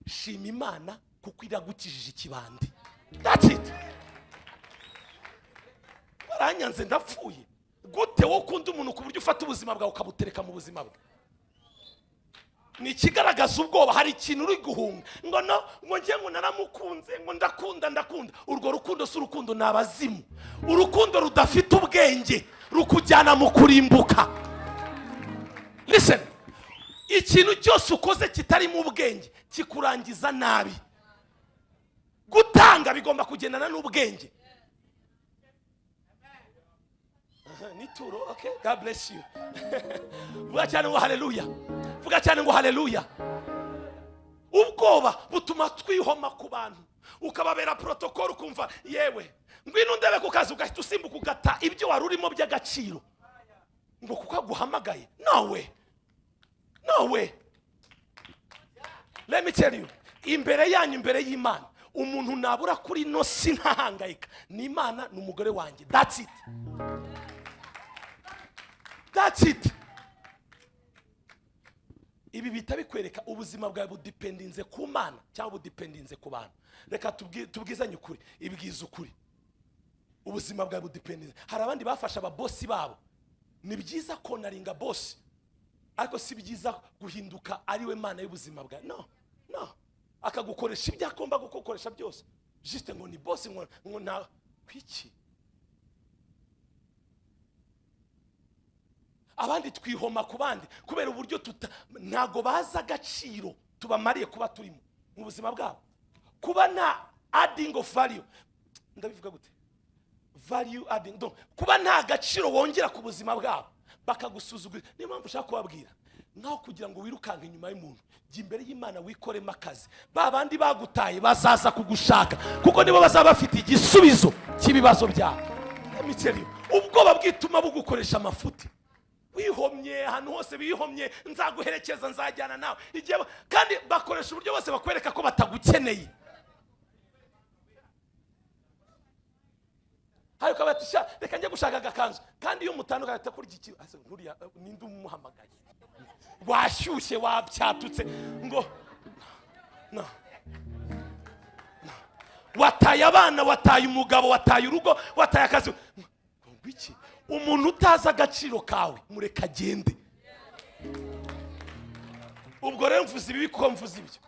shima Imana kuko iragukijije ikibandi. That's it. Waranyanze ndapfuye gute? Wowe ukunda umuntu ku buryo ufata ubuzima bwawe ukabutereka mu buzima bwe, ni ikigaragaza ubwoba. Hari ikintu uri guhunga, ngo no ngo ngiye ngo naramukunze, ngo ndakunda ndakunda. Urwo rukundo si urukundo, ni abazimu. Urukundo rudafite ubwenge rukujyana mu kurimbuka. Listen, ikintu cyose ukoze kitarimo ubwenge kikurangiza nabi. Gutanga bigomba kugendana n'ubwenge. Nituro, okay, God bless you. Vuga cyane ngo haleluya, vuga cyane ngo haleluya. Ubwoba butuma twihoma ku bantu, ukababera protocol, ukumva yewe ngwino ndebe ku kazi, ugahita usimbuka ugata ibyo wari urimo by'agaciro ngo kuko aguhamagaye. No way, no way. Let me tell you, imbere yanyu, imbere y'Imana, umuntu nabura kuri no sinahangayika ni Imana, ni umugore wanjye. That's it, that's it. Ibi bita bikwereka ubuzima bwawe budipendinze ku Mana cyangwa budipendinze ku bantu. Reka tubwizanye ukuri, ibwiza ukuri, ubuzima bwawe budipendinze. Hari abandi bafasha ababosi babo. Ni byiza konaringa bosi, ariko si byiza guhinduka ariwe Mana y'ubuzima bwawe. No no, akagukoresha ibyo agomba gukoresha byose, juste ngo ni bosi, ngo nta kwiki. Abandi twihoma ku bandi kubera uburyo ntago baza agaciro tubamariye kuba turimo mu buzima bwabo. Kuba nta adding of value, ndabivuga gute? Value adding, donc kuba nta gaciro wongera ku buzima bwabo, bakagusuzugura. Niyo mpamvu ushaka kubabwira, nkaho kugira ngo wirukanke inyuma y'umuntu, jya imbere y'Imana wikoremo akazi. Ba bandi bagutaye bazaza kugushaka, kuko nibo bazaba bafite igisubizo cy'ibibazo byabo. Ubwoba bwituma bugukoresha amafuti, wihomye ahantu hose, wihomye nzaguherekeza, nzajyana nawe. Igihe kandi bakoresha uburyo bose bakwereka ko batagukeneye. Ariko bati sha reka njye gushaka agakanzu, kandi iyo mutandukanye atakurya iki, nturiya ninde umuhamagaye, washyushye wapyatutse ngo no no, wataye abana, wataye umugabo, wataye urugo, wataye akazi. Ngo iki? Umuntu utazi agaciro kawe mureka agende. Ubwo rero mvuze ibi kuko mvuze ibyo.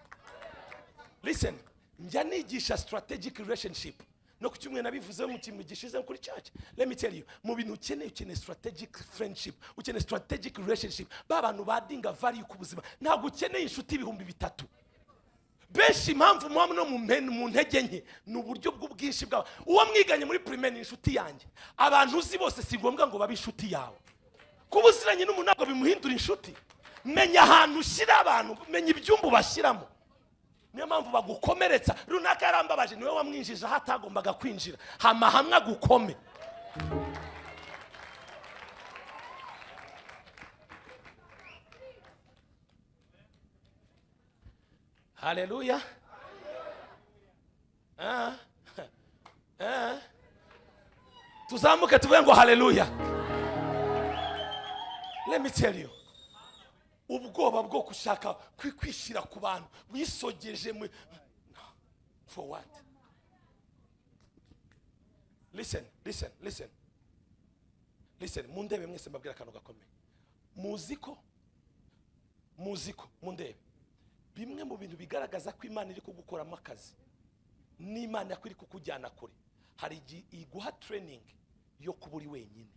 Listen, njya nigisha strategic relationship. No ku cyumweru nabivuze mu kintu gishize kuri church. Let me tell you, mu bintu ukeneye, ukeneye strategic friendship, ukeneye strategic relationship. Ba bantu badinga value ku buzima. Ntabwo ukeneye inshuti 3000. Benshi impamvu muba no mu ntege nke ni uburyo bw'ubwinshi bwawe. Uwo mwiganye muri primaire ni inshuti yanjye. Abantu uzi bose si ngombwa ngo babe inshuti yawe. Kuba uziranye n'umuntu ntabwo bimuhindura inshuti. Menya ahantu ushyira abantu, menya ibyumba ubashyiramo. Niyo mpamvu bagukomeretsa. Runaka yarambabaje, niwe wamwinjije aho atagombaga kwinjira. Hama hamwe agukome. Haleluya. Tuzamuke tuvuge ngo haleluya. Let me tell you. Ubwoba bwo gushaka kwishyira ku bantu wisogeje mu for what? Listen, listen, listen. Listen, mundebe mwese mbabwira akantu gakomeye. Muziko mundebe. Bimwe mu bintu bigaragaza ko Imana iri kugukoramo akazi n'Imana iri kukujyana kure, hari iguha training yo kuba uri wenyine.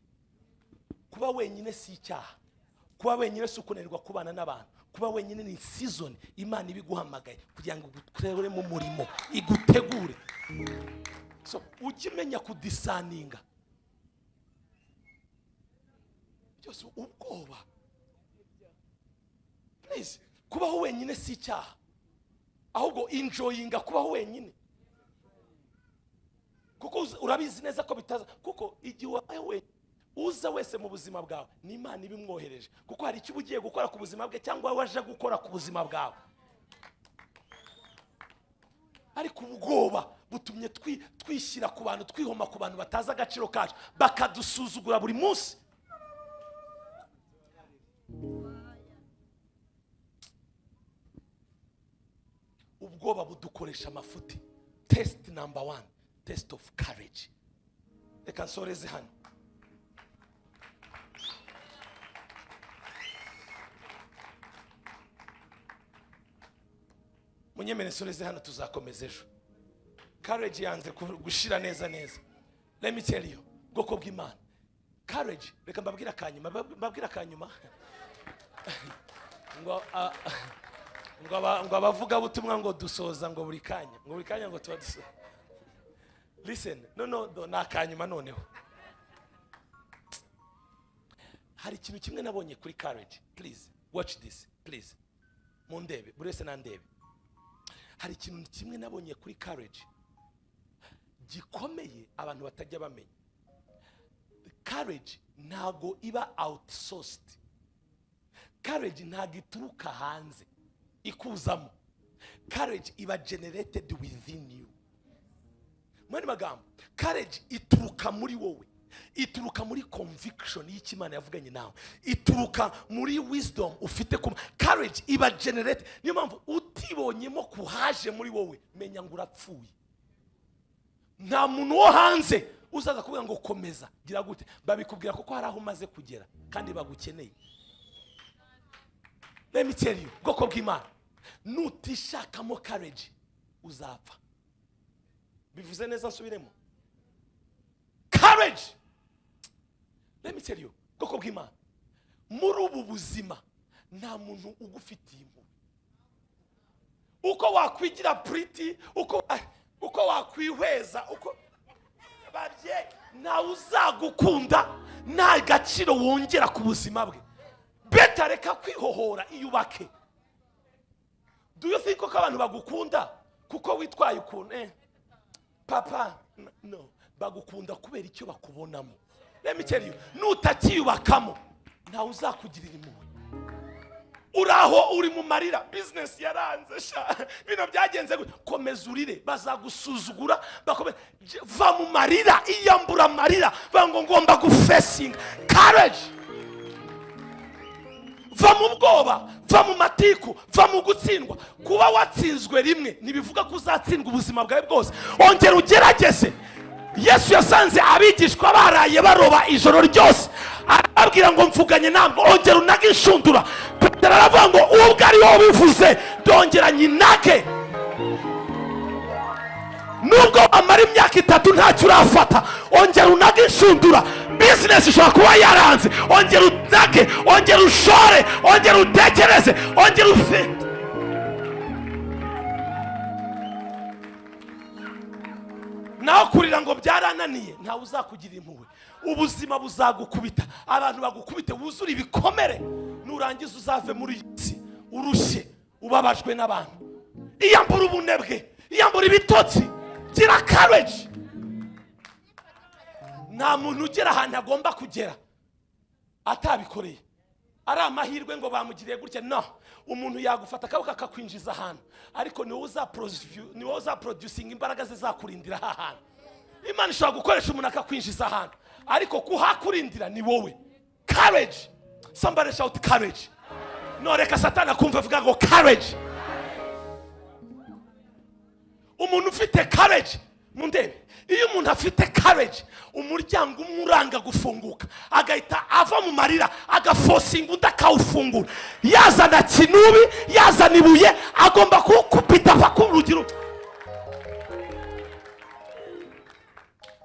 Kuba wenyine si icyaha. Kuba wenyine si ukunanirwa kubana n'abantu. Kuba wenyine ni season Imana ibiguhamagaye kugira ngo igukorere mu murimo, igutegure. So ujye umenya kudisaninga byose ubwoba. Please, kubaho wenyine si icyaha, ahubwo enjoyinga kubaho wenyine, kuko urabizi neza ko bitaza. Kuko igihe wabaye wenyine, uza wese mu buzima bwawe ni Imana ibimwohereje, kuko hari icyo ugiye gukora ku buzima bwe cyangwa waje gukora ku buzima bwawe. Ariko ubwoba butumye twishyira ku bantu, twihoma ku bantu batazi agaciro kacu, bakadusuzugura buri munsi. Ubwoba budukoresha amafuti. Test number 1, test of courage. Reka nsoreze hano. Munyemere nsoreze hano, tuzakomeza ejo. Courage yanze gushira neza neza. Let me tell you, bwoko bw'Imana. Courage, reka mbabwira akanyuma, mbabwira akanyuma. Ngo ngo abavuga butumwa ngo dusoza ngo buri kanya, ngo buri kanya ngo tuba dusoza. Listen, no nakanyuma noneho. Hari ikintu kimwe nabonye kuri courage. Please watch this, please. Mundebe, buri wese nandebe. Hari ikintu kimwe nabonye kuri courage gikomeye abantu batajya bamenya. Courage ntago iba outsourced. Courage ntago ituruka hanze ikuzamo. Courage iba generated within you. Mwene magambo, courage ituruka muri wowe, ituruka muri conviction y'icyo Imana yavuganye nawe, ituruka muri wisdom ufite. Courage iba generated. Niyo mpamvu utibonyemo kuhaje muri wowe, menya ngo urapfuye. Nta muntu wo hanze uzaza kuvuga ngo komeza, gira gute, babikubwira kuko hari aho umaze kugera kandi bagukeneye. Let me tell you, bwoko bw'Imana, nutishakamo courage uzapfa. Bivuze neza, nsubiremo. Courage. Let me tell you, bwoko bw'Imana, muri ubu buzima nta muntu ugufitiye impuhwe. Uko wakwigira pretty, uko wakwihweza, uko babye, ntawe uzagukunda, nta gaciro wongera ku buzima bwe. Beta reka kwihohora, iyubake. Do you think ko abantu bagukunda kuko witwaye ukuntu? Papa, no, bagukunda kubera icyo bakubonamo. Let me tell you, nutakiyubakamo ntawe uzakugirira impuhwe. Uraho uri mu marira, business yaranze sha, bino byagenze gute, komeza urire, bazagusuzugura, bakomeza. Va mu marira, iyambura amarira, bango ngomba gufacinga. Courage. Va mu bwoba, va mu matiku, va mu gutsindwa. Kuba watsinzwe rimwe ntibivuga ko uzatsindwa ubuzima bwawe bwose. Ongera ugerageze. Yesu yasanze abigishwa baraye baroba ijoro ryose, arababwira ngo mvuganye namwe, ongera unage inshundura. Petero aravuga ngo ubwo ari wowe ubivuze, ndongera nyinage. Nubwo amara imyaka 3 ntacyo urafata, ongera unage inshundura. Business ishobora kuba yaranze, ongera unage, ongera ushore, ongera utekereze, ongera ufite. Naho kurira ngo byara Byarananiye, ntawe uzakugira impuhwe. Ubuzima buzagukubita, abantu bagukubite, wuzure ibikomere. Nurangiza uzave muri iyi si urushye, ubabajwe n'abantu. Iyambura ubunebwe, iyambura ibitotsi, gira courage. Nta muntu ugera ahantu agomba kugera atabikoreye. Ari amahirwe ngo bamugiriye gutya, no. Umuntu yagufata akaboko akakwinjiza ahantu, ariko ni wowe uzaproducinga imbaraga zizakurindira aha hantu. Imana ishobora gukoresha umuntu akakwinjiza ahantu, ariko kuhakurindira ni wowe. Courage. Somebody shout courage. No, reka Satani akumva avuga ngo courage. Umuntu ufite courage, mundebe, iyo umuntu afite courage, umuryango umwe uranga gufunguka, agahita ava mu marira, agafosinga undi akawufungura. Yazana kinubi, yazana ibuye, agomba kuwukubita ava ku rugi rumwe.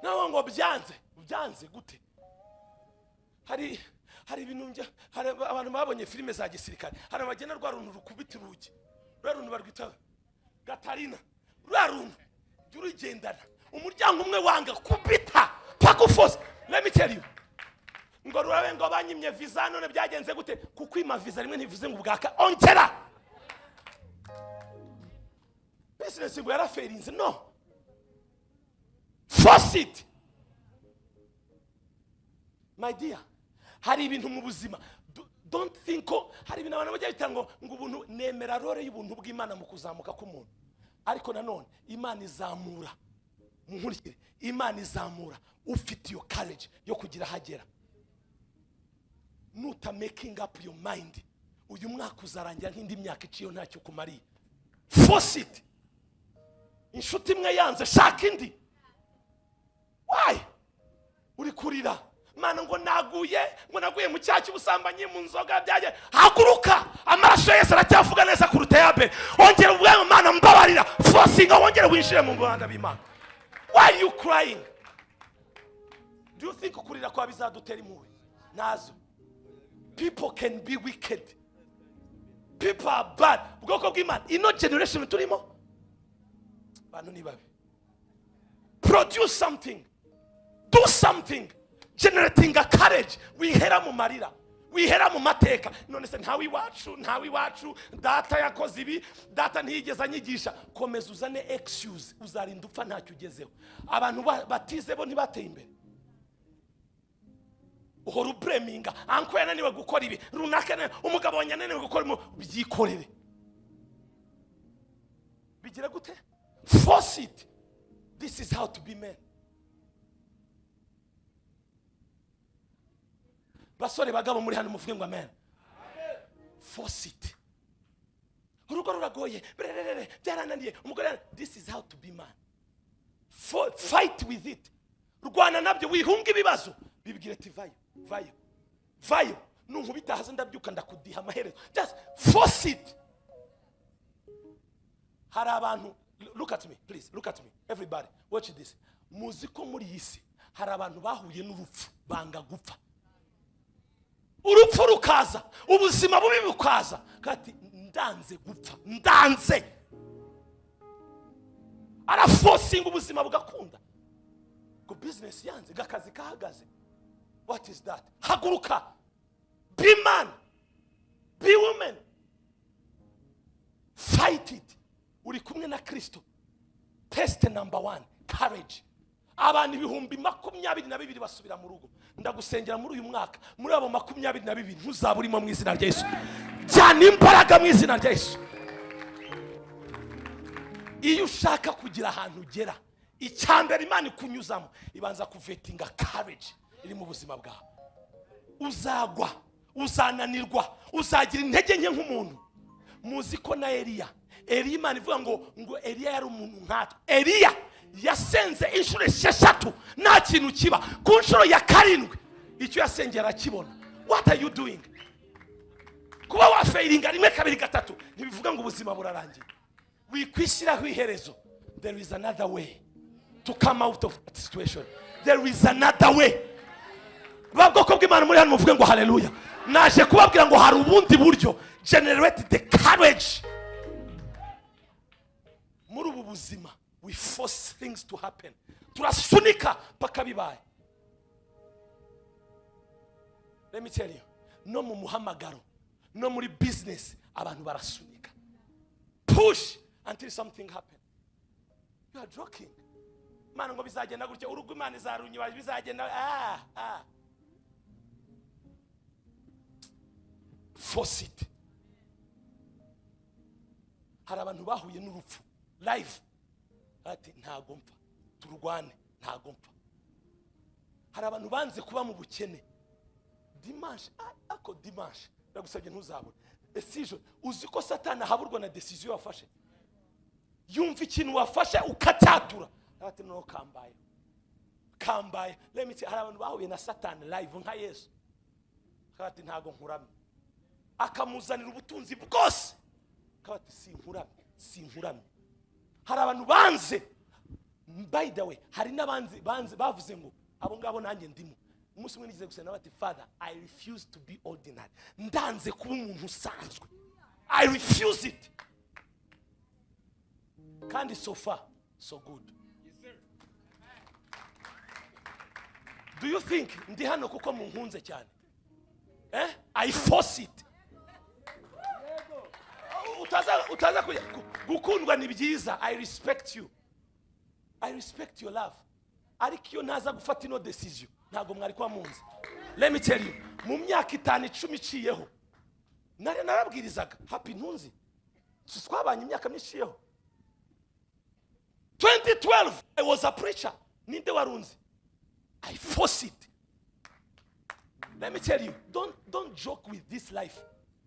Nawe ngo byanze, byanze gute? Hari ibintu, hari abantu babonye filime za gisirikare, hari abagena rwa runtu rukubita urugi, rwa runtu barwita Gatarina, rwa runtu urugendana, umuryango umwe wanga kubita pakufosa. Let me tell you, ngo rurabe ngo banyimye visa none byagenze gute? Kukwima visa rimwe ntivuze ngo ubwaka ongera. Business ngo yaraferinze, no. Force it. My dear, hari ibintu mu buzima, don't think ko hari ibintu abantu bajya bita ngo ubuntu, nemera role y'ubuntu bw'Imana mu kuzamuka k'umuntu. Ariko nanone Imana izamura, munkurikire, Imana izamura ufite iyo courage yo kugira hagera. Nuta making up your mind, uyu mwaka uzarangira nk'indi myaka iciyo ntacyo kumariye. Force it. Inshuti imwe yanze, shaka indi. Why? Uri kurira Mana ngo naguye, ngo naguye mu cyaha cy'ubusambanyi, mu nzoga byaje. Haguruka, amaraso ya Yesu aracyavuga neza kuruta ya Abeli. Ongera uvuge Mana mbabarira, forcinga wongere winjire mu bana b'Imana. Why are you crying? Do you think kurira kwa bizadutera impuhwe? Nazo. People can be wicked. People are bad. Ubwoko bw'Imana, ino generation turimo, bantu ni babi. Produce something. Do something. Generating a courage. Wihera mu marira, wihera mu mateka. None se ntawe iwacu, ntawe iwacu, data yakoze ibi, data ntiyigeze anyigisha. Komeza uzane excuse, uzarinda upfa ntacyo ugezeho. Abantu batize bo ntibateye imbere. Uhora ubreminga, anko yananiwe gukora ibi, runaka umugabo wanjye yananiwe gukora, byikorere. Bigira gute? Force it. This is how to be men. Basore bagabo muri hano muvuge ngo amen. Force it. Urugo ruragoye, byarananiye, umugore, this is how to be man. Fight with it. Rwana nabyo, wihunga ibibazo. Bibwire ati vayo, vayo, vayo. Nunkubita hasi ndabyuka ndakudiha amaherezo. Just force it. Hari abantu, look at me, please, look at me. Everybody, watch this. Muzi ko muri iyi si hari abantu bahuye n'urupfu banga gupfa. Urupfu rukaza, ubuzima bubi bukaza, kati ndanze gupfa, ndanze. Araforcinga ubuzima bugakunda. Go business yanze, gakazi kahagaze. What is that? Haguruka. Be man. Be woman. Fight it. Uri kumwe na Kristo. Test number 1, courage. Abantu 22,000 basubira mu rugo. Ndagusengera muri uyu mwaka, muri abo 22 ntuzaburimo mu izina rya Yesu. Jyana imbaraga mu izina rya Yesu. Iyo ushaka kugira ahantu ugera, icyambere Imana ikunyuzamo, ibanza kuvetinga courage iri mu buzima bwawe. Uzagwa, uzananirwa, uzagira intege nke nk'umuntu. Muzi ko na Eliya, Eliya Imana ivuga ngo Eliya yari umuntu nkatwe. Eliya yasenze inshuro 6 nta kintu kiba. Ku nshuro ya 7 icyo yasengera arakibona. What are you doing? Kuba wafailinga 1 2 3 ntibivuga ngo ubuzima burarangiye. Wikwishyiraho iherezo. There is another way to come out of that situation. There is another way. Babwoko bw'Imana muri hano muvuge ngo haleluya. Naje kubabwira ngo hari ubundi buryo. Generate the courage. Muri ubu buzima We force things to happen. Turasunika paka bibaye. Let me tell you, no mu muhamagaro, no muri business, abantu barasunika. Push until something happens. You are joking. Imana ngo bizagenda gutya, urugo Imana izarunywa bizagenda. Force it. Hari abantu bahuye n'urupfu live, ati ntago mpfa, turwane ntago mpfa. Hari abantu banze kuba mu bukene. Dimanche, ako dimanche ndagusabye ntuzabure decision. Uzi ko Satani ahaburwa na decision wafashe. Yumva ikintu wafashe ukacyatura, ati no kambaye kambaye. Let me tell you, hari abantu bahuye na Satani live nka Yesu, ati ntago nkuramye, akamuzanira ubutunzi bwose, akabati sinkuramye, sinkuramye. Hari abantu banze, by the way, hari n'abanze banze bavuze ngo abo ngabo nanjye ndimo. Umunsi umwe nigeze gusenga bati Father, I refuse to be ordinary. Ndanze kuba umuntu usanzwe. I refuse it. Kandi so far so good. Do you think ndi hano kuko munkunze cyane? I force it. Utaza gukundwa ni byiza. I respect you. I respect your love. Ariko iyo ntaza gufata ino decision, ntago mwari kwa munzi. Let me tell you, mu myaka 5 10 iciyeho, nari narabwirizaga Happy ntunzi. Twabanye imyaka myinshi iciyeho. 2012 I was a preacher. Ninde warunzi? I force it. Let me tell you, don't joke with this life.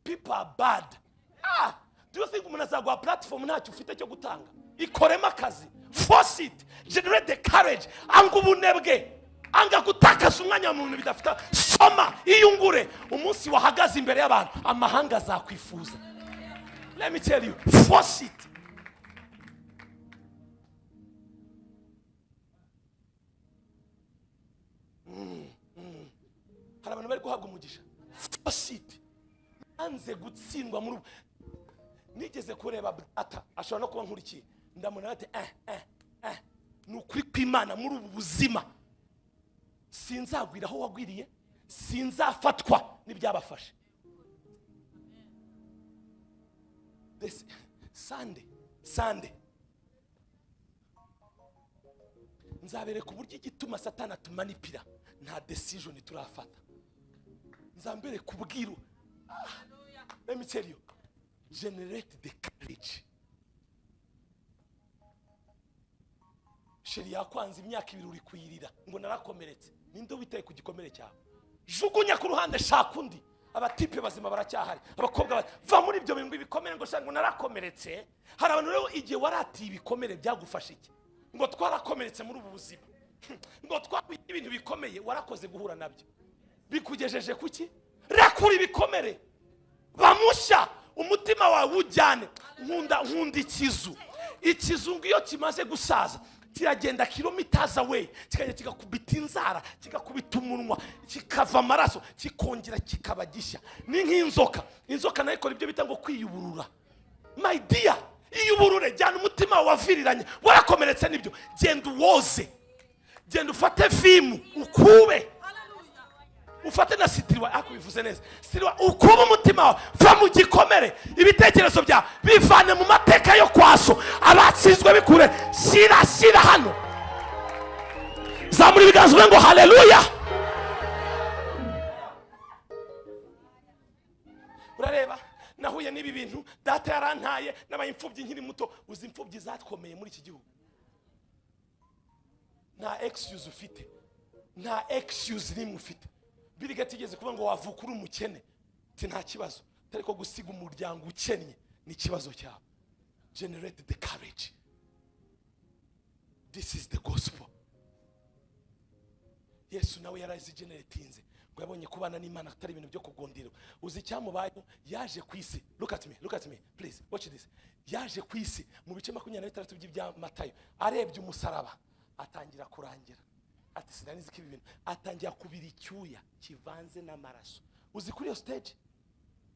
People are bad. Do you think umuntu azagwa platform ntacyo ufite cyo gutanga? Ikorema akazi. Force it. Generate the courage. Anga ubunebwe. Anga gutakaza umwanya mu bintu bidafite. Soma, iyungure. Umunsi wahagaze imbere y'abantu, amahanga azakwifuza. Let me tell you, force it. Hari abantu bari guhabwa umugisha. Force it. Anze gutsindwa muri nigeze kureba ata ashobora no kuba nkurikiye, ndamubona ati ni ukuri kw'Imana muri ubu buzima sinzagwira aho wagwiriye, sinzafatwa n'ibyabafashe. This Sunday nzabereka uburyo igituma Satani atumanipira nta decision turafata. Nzambereka ubwiru. Let me tell you, generate the courage. Sheri yakwanze imyaka 2 uri kuyirira ngo narakomeretse. Ninde witaye ku gikomere cyawe? Jugunya ku ruhande, shaka undi. Abatipe bazima baracyahari, abakobwa va muri ibyo bintu bikomere ngo shaka ngo narakomeretse. Hari abantu rero igihe waratiye ibikomere byagufasha iki? Ngo twarakomeretse muri ubu buzima, ngo twahuye ibintu bikomeye, warakoze guhura nabyo bikugejeje kuki? Rakura ibikomere, bamusha umutima wawe ujyane. Nkunda ikizu. Ikizungu iyo kimaze gusaza kiragenda kilometers away, kikajya kigakubita inzara, kigakubita umunwa, kikava amaraso, kikongera kikaba gishya. Ni nk'inzoka. Inzoka nayo ikora ibyo bita ngo kwiyuburura. My dear, iyuburure, jyana umutima wawe waviriranye, warakomeretse nibyo, genda uwoze, genda ufate vimu ukube, ufate na sitiriwa, ako bivuze neza, sitiriwa, ukube umutima wawe, va mu gikomere, ibitekerezo byawe bivane mu mateka yo kwaso, abatsinzwe bikure, shyira hano, zamura ibiganza uvuge ngo haleluya. Urareba nahuye n'ibi bintu, data yarantaye, nabaye imfubyi nkiri muto. Uzi imfubyi zatkomeye muri iki gihugu? Nta excuse ufite, nta excuse nimwe ufite. Bill Gates igeze kuvuga ngo wavuka uri umukene, ati nta kibazo, ariko gusiga umuryango ukennye ni ikibazo cyawe. Generate the courage. This is the gospel. Yesu nawe yarazigeneratinze ngo yabonye kubana n'Imana atari ibintu byo kugonderwa. Uzi icyamubayeho? Yaje ku isi. Look at me, please watch this. Yaje ku isi mu bice 26 by'ibya Matayo, arebye umusaraba atangira kurangira, ati sinanizi ko ibi bintu, atangira kubira icyuya kivanze n'amaraso. Uzi kuri iyo stage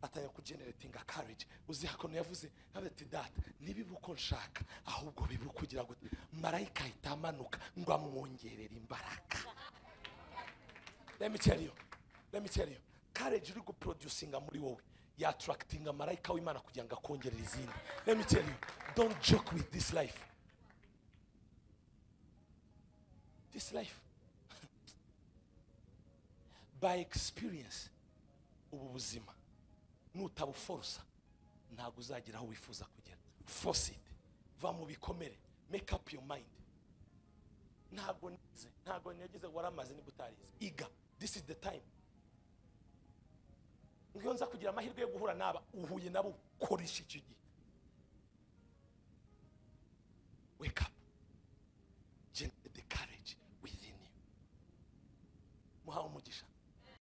Atangira kugeneratinga courage. Uzi hakono yavuze ati: "Data, ntibibe uko nshaka, ahubwo bibe kugira ngo." Marayika ahita amanuka ngo amwongerere imbaraga. Let me tell you, let me tell you, courage uri guproducinga muri wowe yaattractinga marayika w'Imana kugira ngo akongerere izindi. Let me tell you, don't joke with this life. This life, by experience, ubu buzima nutabuforsa ntabwo uzagera aho wifuza kugera. Force it. Va mu bikomere. Make up your mind. Ntabwo nize, ntabwo nagize. Waramaze niba utarize, iga. This is the time. Ngiyo nza kugira amahirwe yo guhura n'aba uhuye nabo, koresha icyo gihe. Wake up.